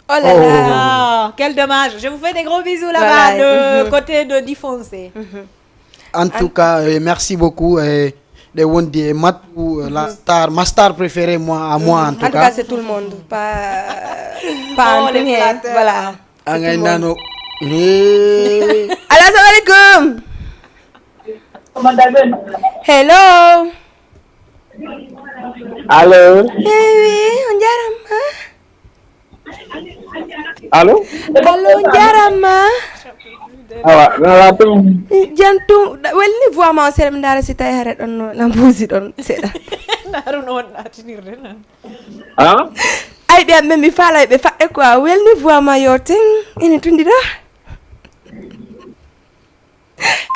Oh là là. Ah, quel dommage. Je vous fais des gros bisous là-bas Voilà. de côté de Difonse. En tout cas, euh, merci beaucoup. Euh, ɗe wondi e Matou, euh, la star, ma star préférée, moi, à moi en tout En tout cas. cas, c'est tout le monde. Pas, pas Oh, en les premier. Flatteurs. Voilà. Angay nano. Hey. Allo, assalamu alaikum. Hello. Allo. Ewi, on jarama. Allo. Allo, on jarama. Awa, nala tum. Jantum, welni voix ma o seeɗa mi ndaara si tawi hare ɗon no na mbuusi ɗon seeɗa. Naru noon natinirde nan. Ah? Ay ɓe amɓe mi faalay ɓe faɗɗe quoi, welni voix ma yo ten. Ene tundi ɗo.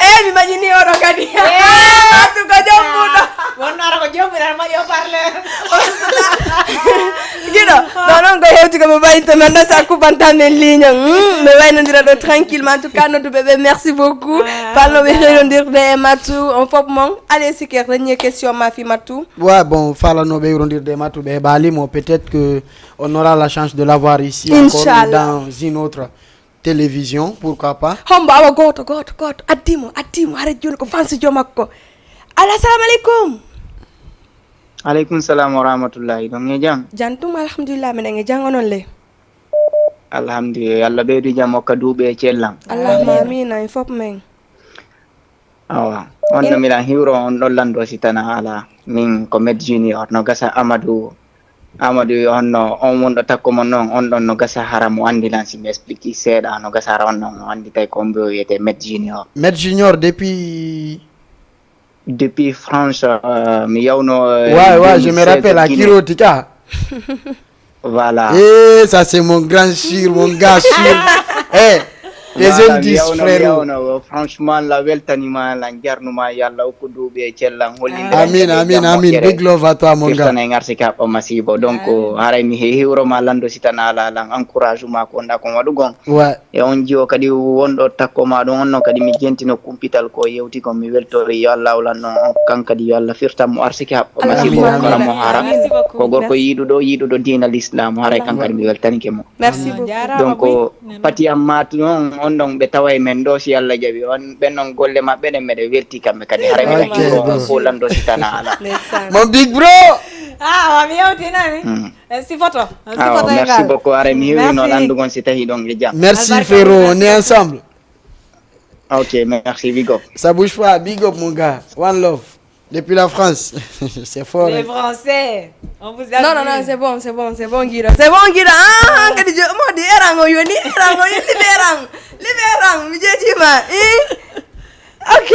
Eyi mi maƴini oɗo kadi. Matu ko jommuɗo. Wonno ara ko jommuɗo ara maƴi o parleur. Giɗo ɗo noon ko hewti ko mi mbayinta men ɗo sa kuɓanta men ligne. Mi waynodira ɗo tranquillement, en tout cas nodduɓe ɓe merci beaucoup. Falnoɓe hewnodirde e Matu on fof mon. Allez Siker, dernier question ma fi Matu. Ouais, bon, falanoɓe hewnodirde e Matu ɓe heɓalimo, peut-être que on aura la chance de l'avoir ici encore Inchallah. Dans une autre télévision, pourquoi pas. Hombo awa gooto gooto gooto addimo addimo hara jooni ko fansujo makko. Allo, assalamu aleykum. Aleykum salam wa rahmatullahi, ɗon e jam? Jantum, alhamdulillah, miɗen e jam, onon le? Alhamdulillah, Allah ɓeydu jam okka duuɓe e cellam. Allahumma amina, en fof men. Awa, on no miɗan hiwro on ɗon lando si tana ala. Min ko Med Junior, no gasa Amadou. Amadou, on no, on wonɗo takko mon noon, on ɗon no gasa hara mo andi lan si mi explique seeɗa, no gasa hara on noon o anditay ko on mbiyo wiyete Med Junior. Med Junior depuis Depuis France, euh, mi yawno. Ouais, ouais, je me rappelle à Kiroti ka. Voilà. Eh, ça c'est mon grand sûr, mon gars sûr. Eh, les indices, frérot. Franchement, la weltanima, la jarnuma, yalla okku duuɓi e cellan hollinde. Amin, amin, amin. Big love à toi, mon gars. Ngarsi kaɓɓa masibo. Donc, haray mi he hiwro ma lando sitana ala lan encouragement ko onda kon waɗugon. Ouais. E on jiwo kadi wonɗo takko ma ɗum, on noon kadi mi jentino kumpital ko yewti kon, mi weltori, yo Allah awlan noon on kan kadi, yo Allah firtan mo arsike haɓɓo masibo, kala mo hara ko gorko yiɗuɗo yiɗuɗo diina l'islam, haray kan kadi mi weltanike mo. Merci beaucoup. Donc pati am matu noon on ɗon ɓe taway men ɗo, si Allah jaɓi on ɓen noon golle maɓɓe ɗen meɗe welti kamɓe kadi, haray meɗa hiwro on fof lanndo si tana ala. Mon big bro. Ah, wa mi yewtinani. Si photo. Awa, merci beaucoup. Are mi hewi noon anndugon si tawi ɗon e jam. Merci frérot, on est ensemble. Ok, merci, big up. Ça bouge pas, big up mon gars. One love. Depuis la France. C'est fort. Les Français. On vous a Non, non, non, c'est bon, c'est bon, c'est bon, Guido. C'est bon, Guido. Ah, kadi je modi erango yoni, erango yoni, libérang. Libérang, mi jeji ma. Eh? Ok.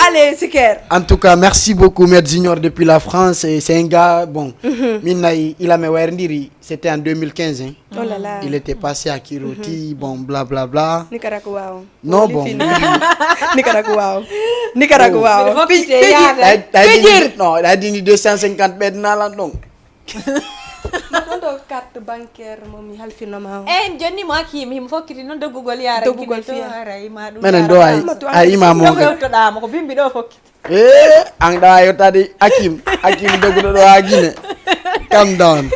Allez, Siker. En tout cas, merci beaucoup, Maître Junior depuis la France. Et c'est un gars, bon, il a me werdiri. C'était en deux mille quinze, hein. Oh là là. Il était passé à Kiroti, bon, blablabla. Nicaragua. Non, bon. Nicaragua. Nicaragua. Pijir. Non, il a dit deux cent cinquante mètres dans la, donc. Ɗo carte bancaire mo mi halfinoma o. En jonni mo Hakim himo fokkiti noon doggugol yaara. Doggugol fiya. Menen ɗo ay ay imamo. Ɗo hewtoɗamo ko bimbi ɗo fokkiti. Eh, an ɗa yottade Hakim, Hakim doguɗo ɗo ha Guinée. Calm down.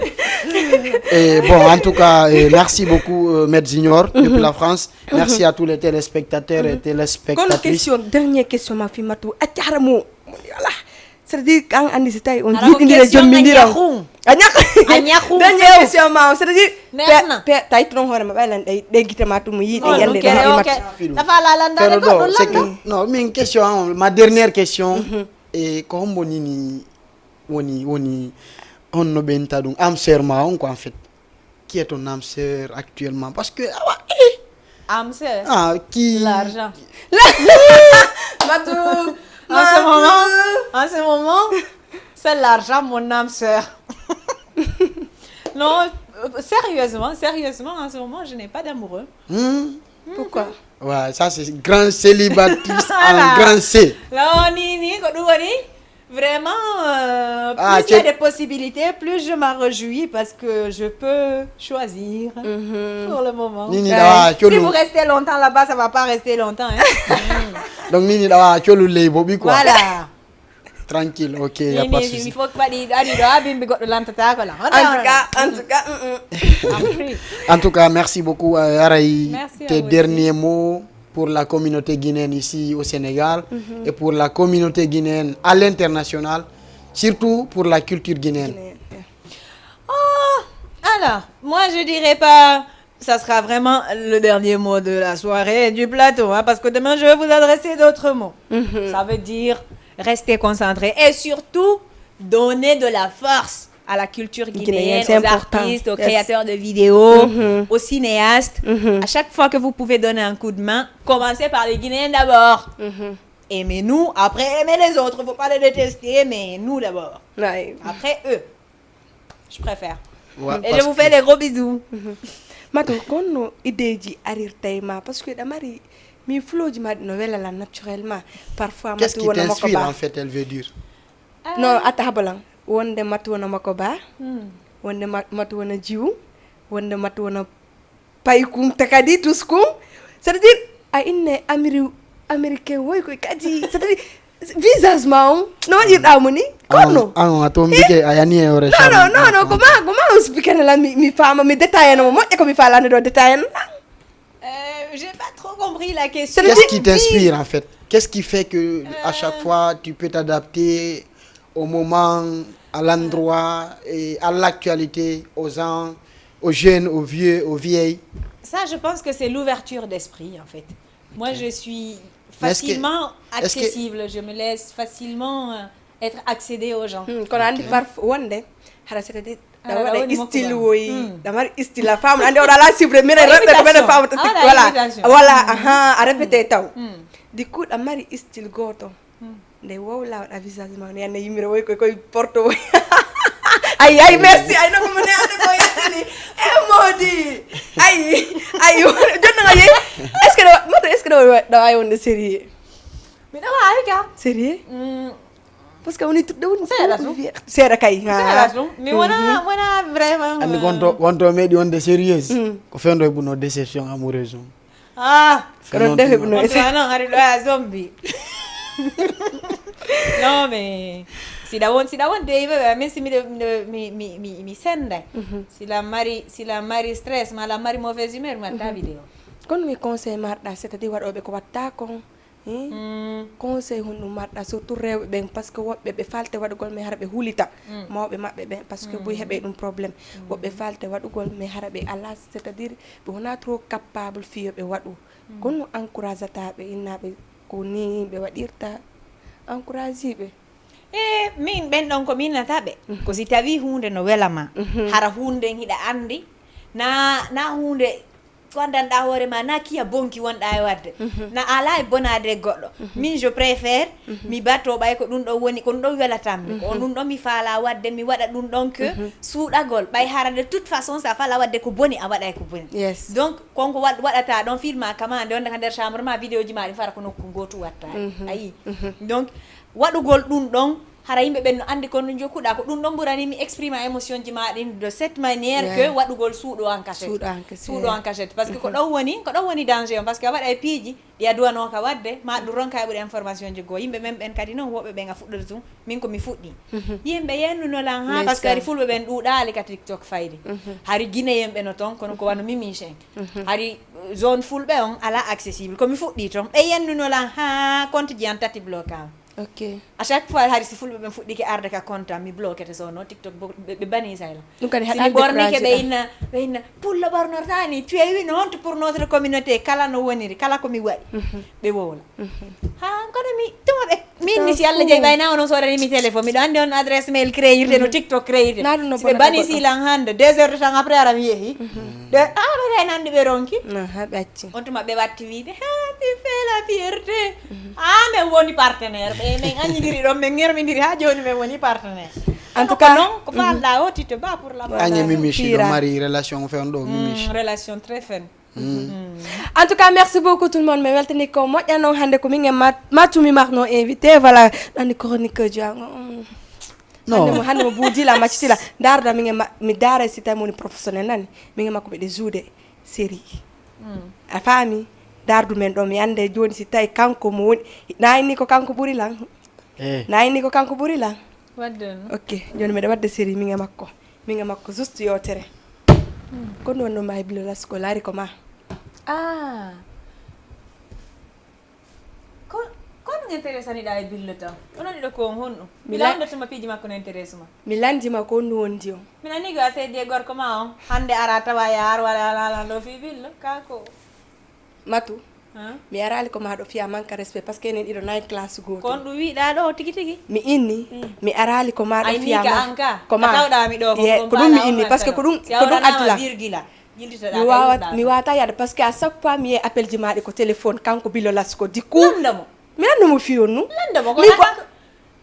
Et bon, en tout cas, euh, merci beaucoup, euh, Maître Junior depuis la France. Merci à tous les téléspectateurs et Kono téléspectatrices. Question, dernière question ma fi Matu, a jaramo. Voilà. C'est-à-dire kan andi si tawi on jiɗindira jommindiran. A ñak. A ñaku. Dernière question ma, c'est-à-dire Neexna. Tawi toon hoore ma ɓaylan ɗe gite ma tum yiiɗe yalde ɗo haɓe matta. Tafa lalandare Fero goɗɗo ɗo, c'est que landa. Non, min question an, ma dernière question. Et ko hombo nini woni woni honno ɓenta ɗum am sœur ma on quoi en fait. Qui est ton âme sœur actuellement? Parce que awa eh, Âme sœur. Ah, qui? L'argent. Matu. En ce moment, en ce moment, c'est l'argent mon âme sœur. Non, euh, sérieusement, sérieusement, en ce moment, je n'ai pas d'amoureux. Hmm? Pourquoi? Ouais, ça c'est grand célibataire en grand C. Non, ni ni ko ɗum woni vraiment, euh, Ah, plus il y a tu- des possibilités, plus je m'en réjouis parce que je peux choisir pour le moment. Nini ɗawa Si vous colu. Restez longtemps là-bas, ça va pas rester longtemps. Hein. Donc nini ɗawa colu ley boɓi quoi. Voilà. Tranquille, ok, y a Ni pas de ni souci. Il faut que waɗi aɗa yiɗo ha bimbi goɗɗo lantata ko la. En tout cas, en tout cas, mm, mm. I'm free. En tout cas, merci beaucoup. Euh, Aray, Merci à tes vous derniers mots pour la communauté guinéenne ici au Sénégal et pour la communauté guinéenne à l'international, surtout pour la culture guinéenne. Oh, alors, moi je dirais pas Ça sera vraiment le dernier mot de la soirée et du plateau, hein, parce que demain, je vais vous adresser d'autres mots. Ça veut dire rester concentré et surtout donner de la force à la culture guinéenne, aux artistes, aux créateurs de vidéos, aux cinéastes. À chaque fois que vous pouvez donner un coup de main, commencez par les Guinéens d'abord. Aimez-nous, après aimez les autres. Faut pas les détester, mais nous d'abord. Après eux. Je préfère. Et je vous fais des gros bisous. Matu, ko honno ideeji arirta e ma? Parce que ɗa mari mi flowji ma ɗi no wela lan naturellement. Parfois Qu'est-ce matu qui wona makko t'inspire ba. En fait, elle veut dire. Non, atta habalan. Wonde matu wona makko ba. Wonde ma- matu wona jiwu. Wonde matu wona paykum takadi tuskum. C'est-à-dire a inne amiri américain woy koy kadi. C'est-à-dire visage ma on no waɗirɗa mo ni? Konno An on a tombike a yani e ore non non non non ko ma ko ma on spikene la mi mi fama mi détaillé no mo moƴƴa ko mi falande ɗo détaillé no. Euh, j'ai pas trop compris la question. Qu'est-ce qui t'inspire en fait? Qu'est-ce qui fait que à chaque fois tu peux t'adapter au moment, à l'endroit et à l'actualité, aux gens, aux jeunes, aux vieux, aux vieilles? Ça, je pense que c'est l'ouverture d'esprit, en fait. Moi, je suis Mais est-ce que- facilement est-ce que- accessible. Je me laisse facilement euh, être accédé aux gens. Hmm, kono andi parfois wonde hara c'est-à-dire Hara ɗa waɗa woni makko style ba. Woyi ɗa mari style a famu andi oɗa la suivre minen rewɓe ko menen famata Ah, voilà, voilà imitation. Voilà aha a répété taw du coup ɗa mari style goto nde wowla waɗa visage ma no yanne yimire woy koy koy porto woy ay ay merci ay noko mo ne ande ko yettini e modi ay ay jonno nga yeyi est ce que ɗo mata est ce que ɗo ɗo ay wonde sérieux Miɗo waawi ka. Sérieux Mm, parce que woni tuɗɗo woni Seeɗa ɗum. Seeɗa kay Seeɗa ɗum. Mi wona wona vraiment. Andi wonto wonto meɗi wonde sérieuse. Ko fewndo e ɓuno déception amoureuse on. Ah. Ko ɗon defe ɓuno On tuma noon ari ɗo a zombi. Non mais siɗa won siɗa wonde e yimɓe ɓe min si miɗo miɗo- mi mi mi mi senday. Sila mari sila mari stress mala mari mauvaise humeur mi watta vidéo. Kono mi conseil marɗa c'est à dire waɗoɓe ko watta kon. Hmm? Conseil honɗum marɗa surtout rewɓe ɓen parce que woɓɓe ɓe falte waɗugol mais hara ɓe hulita mawɓe maɓɓe ɓen parce que buy heɓe ɗum problème. Woɓɓe falte waɗugol mais hara ɓe ala c'est à dire ɓe wona trop capable fiyo ɓe waɗu. Kono encourage ata ɓe innaɓe ko ni ɓe waɗirta encourage ɓe. E min ɓen ɗon ko minnata ɓe ko si tawi hunde no welama hara hunde nden hiɗa andi na na hunde ko andanɗa hoore ma na kiya bonki wonɗa e wadde na ala e bonade e goɗɗo min je préfère mi bato ɓay ko ɗum ɗon woni ko ɗum ɗon welatammi ko ɗum ɗon mi faala wadde mi waɗa ɗum ɗon que suuɗagol ɓay hara de toute façon sa faala wadde ko boni a waɗa e ko boni Yes. Donc konko waɗ- waɗata ɗon filma kama nde wonde ka nder chambre ma vidéo ji ma ɗi fara ko nokku gotu watta ayi donc waɗugol ɗum ɗon hara yimɓe ɓen no andi kono jokkuɗa ko ɗum ɗon ɓurani mi exprima émotion ji ma ɗin de cette manière Yeah. Que waɗugol suuɗo en cachette Suuɗo en cachette, suuɗo yeah. En cachette parce que ko ɗon woni ko ɗon woni danger on parce que a waɗa e piiji ɗi a duwanoka wadde ma ɗum ronka e ɓuuri information ji goo yimɓe men ɓen kadi noon woɓɓe ɓen a fuɗɗoto tun min ko mi fuɗɗi yimɓe yennuno lan ha parce que hari fulɓe ɓen ɗuuɗaali ka tiktok fayde hari guinéen ɓe no toon kono ko wano mimiche en hari zone fulɓe on ala accessible komi fuɗɗi toon ɓe yennuno lan ha compte ji an tati bloqué am Ok. À chaque fois hari si fulɓe ɓen fuɗɗike arde ka compte am mi bloquete so no tiktok bo- ɓe ɓe bani sayla Ɗum kadi simi haɗa bornike découragé ɓe ɗa. Inna ɓe inna pulla ɓornortani tu es une honte pour notre communauté kala no woniri kala komi waɗi ɓe wowla ha kono mi tuma ɓe min ni si allah jeyi ɓayna onon sodanimi téléphone miɗo andi on adresse mail créirte no tiktok créirte Na ɗum no si ɓe bonata bani goɗɗo. Silan hande deux heures de temps après aram yeehi de aɓe kay nandi ɓe ronki Na ha ɓe acci. On tuma ɓe watti wiide ha tu fais la fierté ha min woni partenaire ɓe min añidiri ɗon min ŋermidiri ha joni min woni partenaire En tout ko cas non ko falɗa o tito ba pour la Añe mimiche no Pira. Mari relation ko fewndo mimiche. Relation très fine. En tout cas merci beaucoup tout le monde mi weltani ko moƴƴa noon hannde ko min e ma matumi marno invité voilà ɗanni chroniqueur ji an hannde mo hannde mo buudila maccitila ndaarda min e ma mi daara si tawi moni professionnel nani min e makko mbiɗe joude série a faami daardu men ɗo mi annde jooni si tawi kanko mo woni nayni ko kanko ɓuri lan Eh, nayni ko kanko ɓuri lan Wadde no. Ok jooni mbiɗa wadde série min e makko min e makko juste yewtere ko ɗum wonno ma heblo lasko laari ko ma Ah. Ko Intéressé ani ɗa e Billo taw. Onon ɗiɗo ko on honɗum? Mi Bila la- on ɗo tuma piiji makko no intéressé ma. Mi landima ko honɗum wondi on. Mi nani ko a seedi e gorko ma on. Hannde ara tawa yaar wala ala ala ɗo fi Billo. Ka ko. Matu. Hein? Mi arali ko ma ɗo fiya manque respect parce que enen ɗiɗo nayi classe goto. Kon ɗum wiɗa ɗo tigi tigi. Mi inni. Mm. Mi arali ko ma ɗo Ay, fiya ni ka man- an ka. Ko ma. Ka tawɗa mi ɗo ko Ye, ko ko ɗum mi faala inni on parce que ko ɗum, si a ko ɗum waɗanama adla. Virgila. Yiltitoɗa mi ka wawa yimɓe mi wata yaade parce que à chaque fois mi yehi appel ji maɗi ko téléphone kanko Billo Lasko du coup. Landa mo. Mi landu mo fiyon nu. Landa mo ko Min ko- nata ko.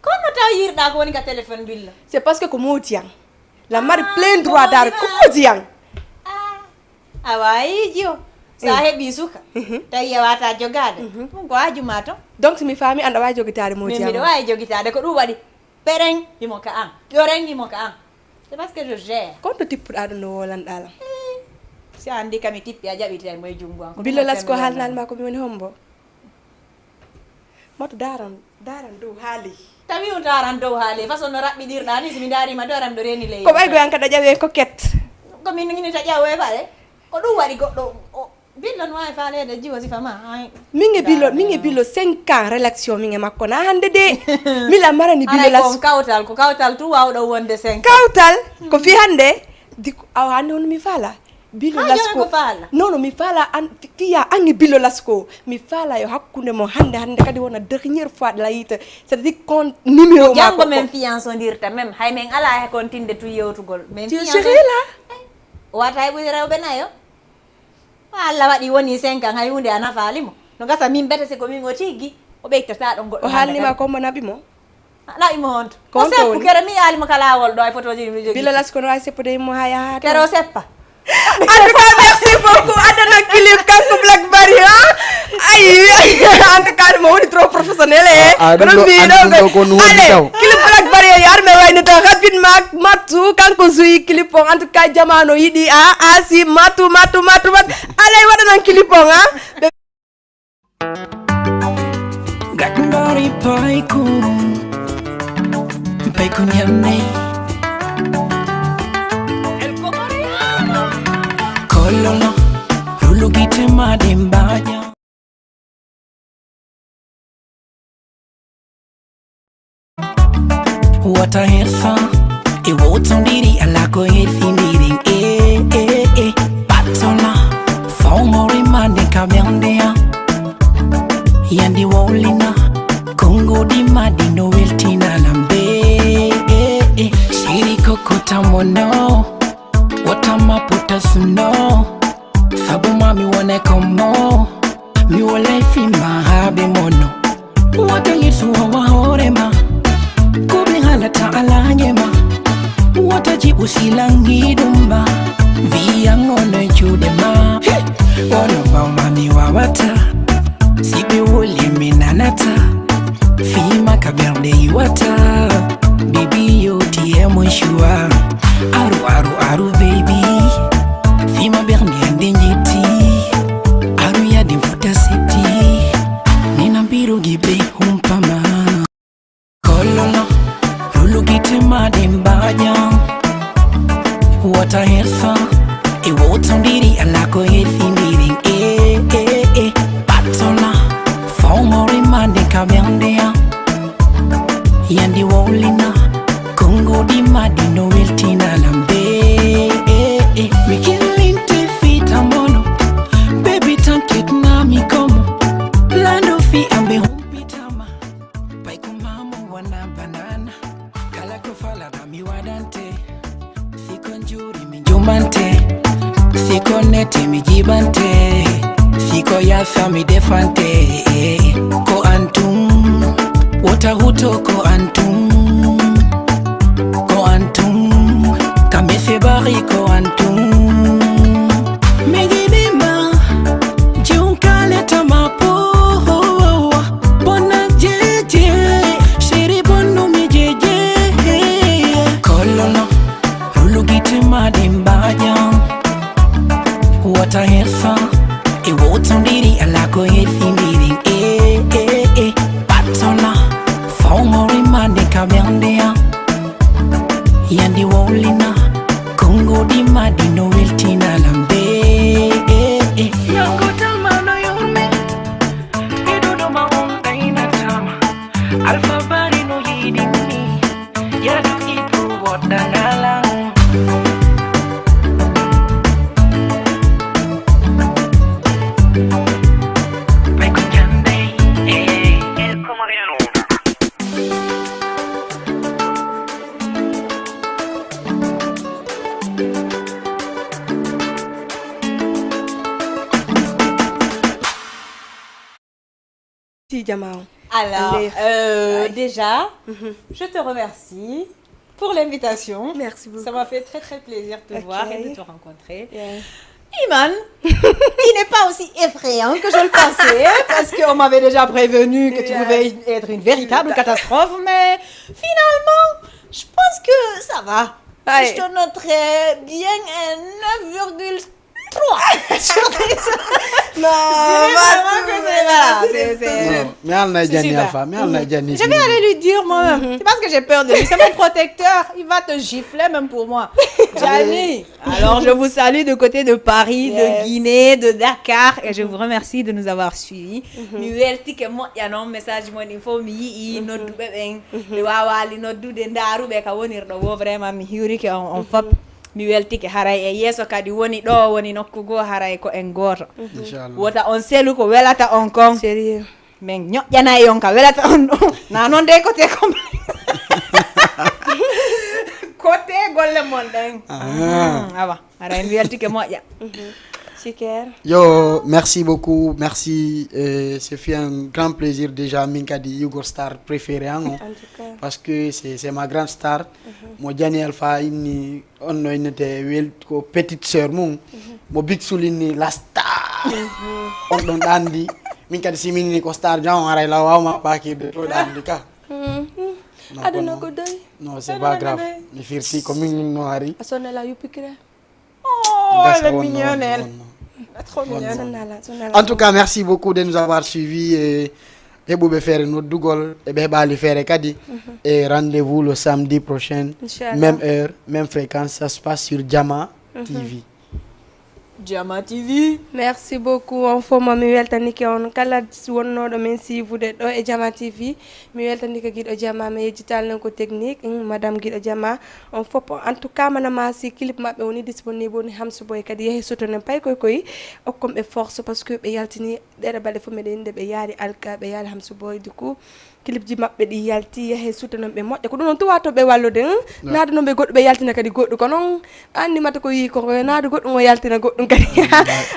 Kono taw yirɗa ko woni ka téléphone Billo. C'est parce que ko moodi yan. La mari Ah, plein ko droit moodi dare ko ma. Moodi yan. Ah. A wayi jiyo. Sa Eh. Heɓi suka. Mhm. Tawi a wata jogade. Mhm. Ɗum ko ajuma to. Donc si mi faami an ɗa wawi jogitade moodi Min yan. Miɗo wawi jogitade ko ɗum waɗi. Pereng himo ka an. Ƴoreng himo ka an. C'est parce que je gère. Kon to tippuɗa ɗum no wolanɗa lam. Si a andi kami tippi a jaɓitay mo e jungo an. Ko Billo ɗum Lasko waɗi mi haalnal wonande. Ma ko mi woni hombo. Moto daran daran dow haali. Tawi on daran dow haali façon no raɓɓiɗirɗa ni si mi darima dow aram ɗo reni leydi. Ko ɓay goyan kada ƴawe coquette. Ko min ngini ta ƴawe faɗe. Ko ɗum waɗi goɗɗo o Billo no wawi faalede jiwo sifa ma. Ay. Min e Billo min e Billo cinq ans relation min e makko na hande de. Mila marani Billo Haray las. Ko kawtal ko kawtal tu wawɗo wonde cinq ans. Kawtal ko fi hande. Diko awa hande on mi faala. Bilo Lasko. Non non mi faala an fiya angi Bilo Lasko mi faala yo hakkunde mo hande hande kadi wona dernière fois de la yita c'est-à-dire kon numéro ma jango men fiançondirta même hay men ala he kon tinde tu yewtugol men tu chérie la wata e ɓuri rewɓe nayo Allah waɗi woni cinq ans hay hunde a nafaali mo no gasa min bete si ko min o tiggi o ɓeytata ɗon goɗɗo o haalnima ko mo naɓi mo Na'i mo honto? Ko o seppu kere mi yaali mo ka laawol ɗo e photoji mi jogi. Bila las kono ay seppude mo ha yaha. Kere o seppa. En tout cas merci beaucoup adana clip kanko Black Barry ha. Ay en tout cas mo woni trop professionnel e. Kono mi ɗo ko allez clip Black Barry yar me wayno to rapidement matu kanko zuyi clip on en tout cas jamano yiɗi a asi matu matu matu matu allez waɗanan clip on ha. Black Barry paiku paiku nyame. Kololo rulugite madimbaja. Wata hersa e wotondiri alako herfindiri e e e patona fomori mande kamyandea yandi wowlina kongodi madi no weltina lambe e e shiri kokota mono wata maputa suno sabu mami wone komo mi wolai fima habe mono Wata yirsu wawa hoore ma ko ɓe haalata alaange ma wata jiɓu silangi ɗum ma wiyangono e juuɗe ma wono bawma mi wawata si ɓe woli mi nanata fima ka ɓerɗe iwata bibi yewti e mon shuwa aru aru aru baby fima ɓerɗe ande jetti aru yadi futa setti nina mbirugi ɓe humpama kololo rulugite maɗi mbaƴa wata hersa e wotondiri alako herfindiri e e e patona fawmori mande ka ɓerɗeya yandi wowlina kongoɗi maɗi no weltina lambe e e mi killinte fita mono bebi tankit nami komo lando fi ambe humpitama Pai ko mamu wana banana kala ko falada mi wadante siko njuri mi jumante siko nete mi jibante siko yasa mi defante ko antum wota huto ko antum ko antum kamese bari ko antum mi jibima junkale tamapo Bona jeje, sheri bonu mi jeje. Kolono, rulugiti madi mbaja. Wata hersa, e wotondiri alako e findiri. Eh, eh, eh, patona, faumori mande kabiandea. Yandi wowlina, kongo di madi Si jama on. Alors, euh, déjà, je te remercie pour l'invitation. Merci beaucoup. Ça m'a fait très, très plaisir de te voir et de te rencontrer. Yeah. Iman, qui n'est pas aussi effrayant que je le pensais, parce qu'on m'avait déjà prévenu que tu pouvais être une véritable catastrophe, mais finalement, je pense que ça va. Je te noterai bien un neuf virgule trois. Non, mi alna e Jani Alpha, mi alna e Jani. Je vais aller lui dire moi-même. C'est parce que j'ai peur de lui. C'est mon protecteur. Il va te gifler même pour moi. Jani. Alors, je vous salue du côté de Paris, de Guinée, de Dakar, et je vous remercie de nous avoir suivis. Mi weltike moƴƴa noon, message mon il faut mi yi'i nodduɓe ɓen. Ɓe wawaali noddude, ndaaruɓe ka wonirɗo wo, vraiment mi hiwrike on, on fop. Mi weltike, haray e yeeso kadi woni ɗo, woni nokku goo, haray ko en gooto. Wota on selu ko welata on kon. Sérieux. Min ñoƴƴanay on ka welata on ɗo. Na noon dey, kote ko kote golle mon ɗen. Awa, haray mi weltike moƴƴa. Siker. Yo, merci beaucoup, merci. Euh, ce fut un grand plaisir déjà, min kadi Yugor Star préféré an o. Parce que c'est c'est ma grande star. Mo Jani Alpha inni, on no innete wel ko petite sœur mum. Mo Big Soul inni la star. On ɗon ɗandi. Min kadi si min inni ko star jam, on aray law wawma ɓakirde to ɗandi ka. Aduna ko doy. Non, c'est pas grave. Mi firti ko min no hari. A sonna la yupikire. Oh, elle est mignonne, elle. Elle est trop mignonne. En tout cas, merci beaucoup de nous avoir suivis. Et heɓuɓe feere noddugol, eɓe heɓali feere kadi. Et rendez-vous le samedi prochain, même heure, même fréquence. Ça se passe sur Jama T V. Jama T V. Merci beaucoup. On fo ma mi weltanike on kala wonnoɗo min siivude ɗo e Jama T V. Mi weltanike giɗo Jama, mi yejjital nen ko technique, madame giɗo Jama. On fop, en tout cas, manama si clip maɓɓe woni disponible, woni Hamsu Boy kadi, yehi sotonen pay koy koy, okkon ɓe force, parce que ɓe yaltini ɗeɗe balɗe fof meɗen inde ɓe yaari Alka, ɓe yaari Hamsu Boy. Du coup, clip ji maɓɓe ɗi yalti, yehi sotonen ɓe moƴƴa. Ko ɗum noon tuwa to ɓe wallude, naade noon ɓe goɗɗo, ɓe yaltina kadi goɗɗo. Ko noon anndi mata ko yii ko naade goɗɗum o yaltina goɗɗum kadi.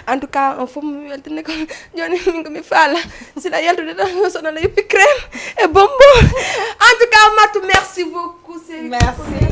En tout cas, on fof mi weltini ko jooni min ko mi faala. Sila yaltude ɗo, sono la yuppi crème e bonbon. En tout cas, Matou, merci beaucoup. Merci.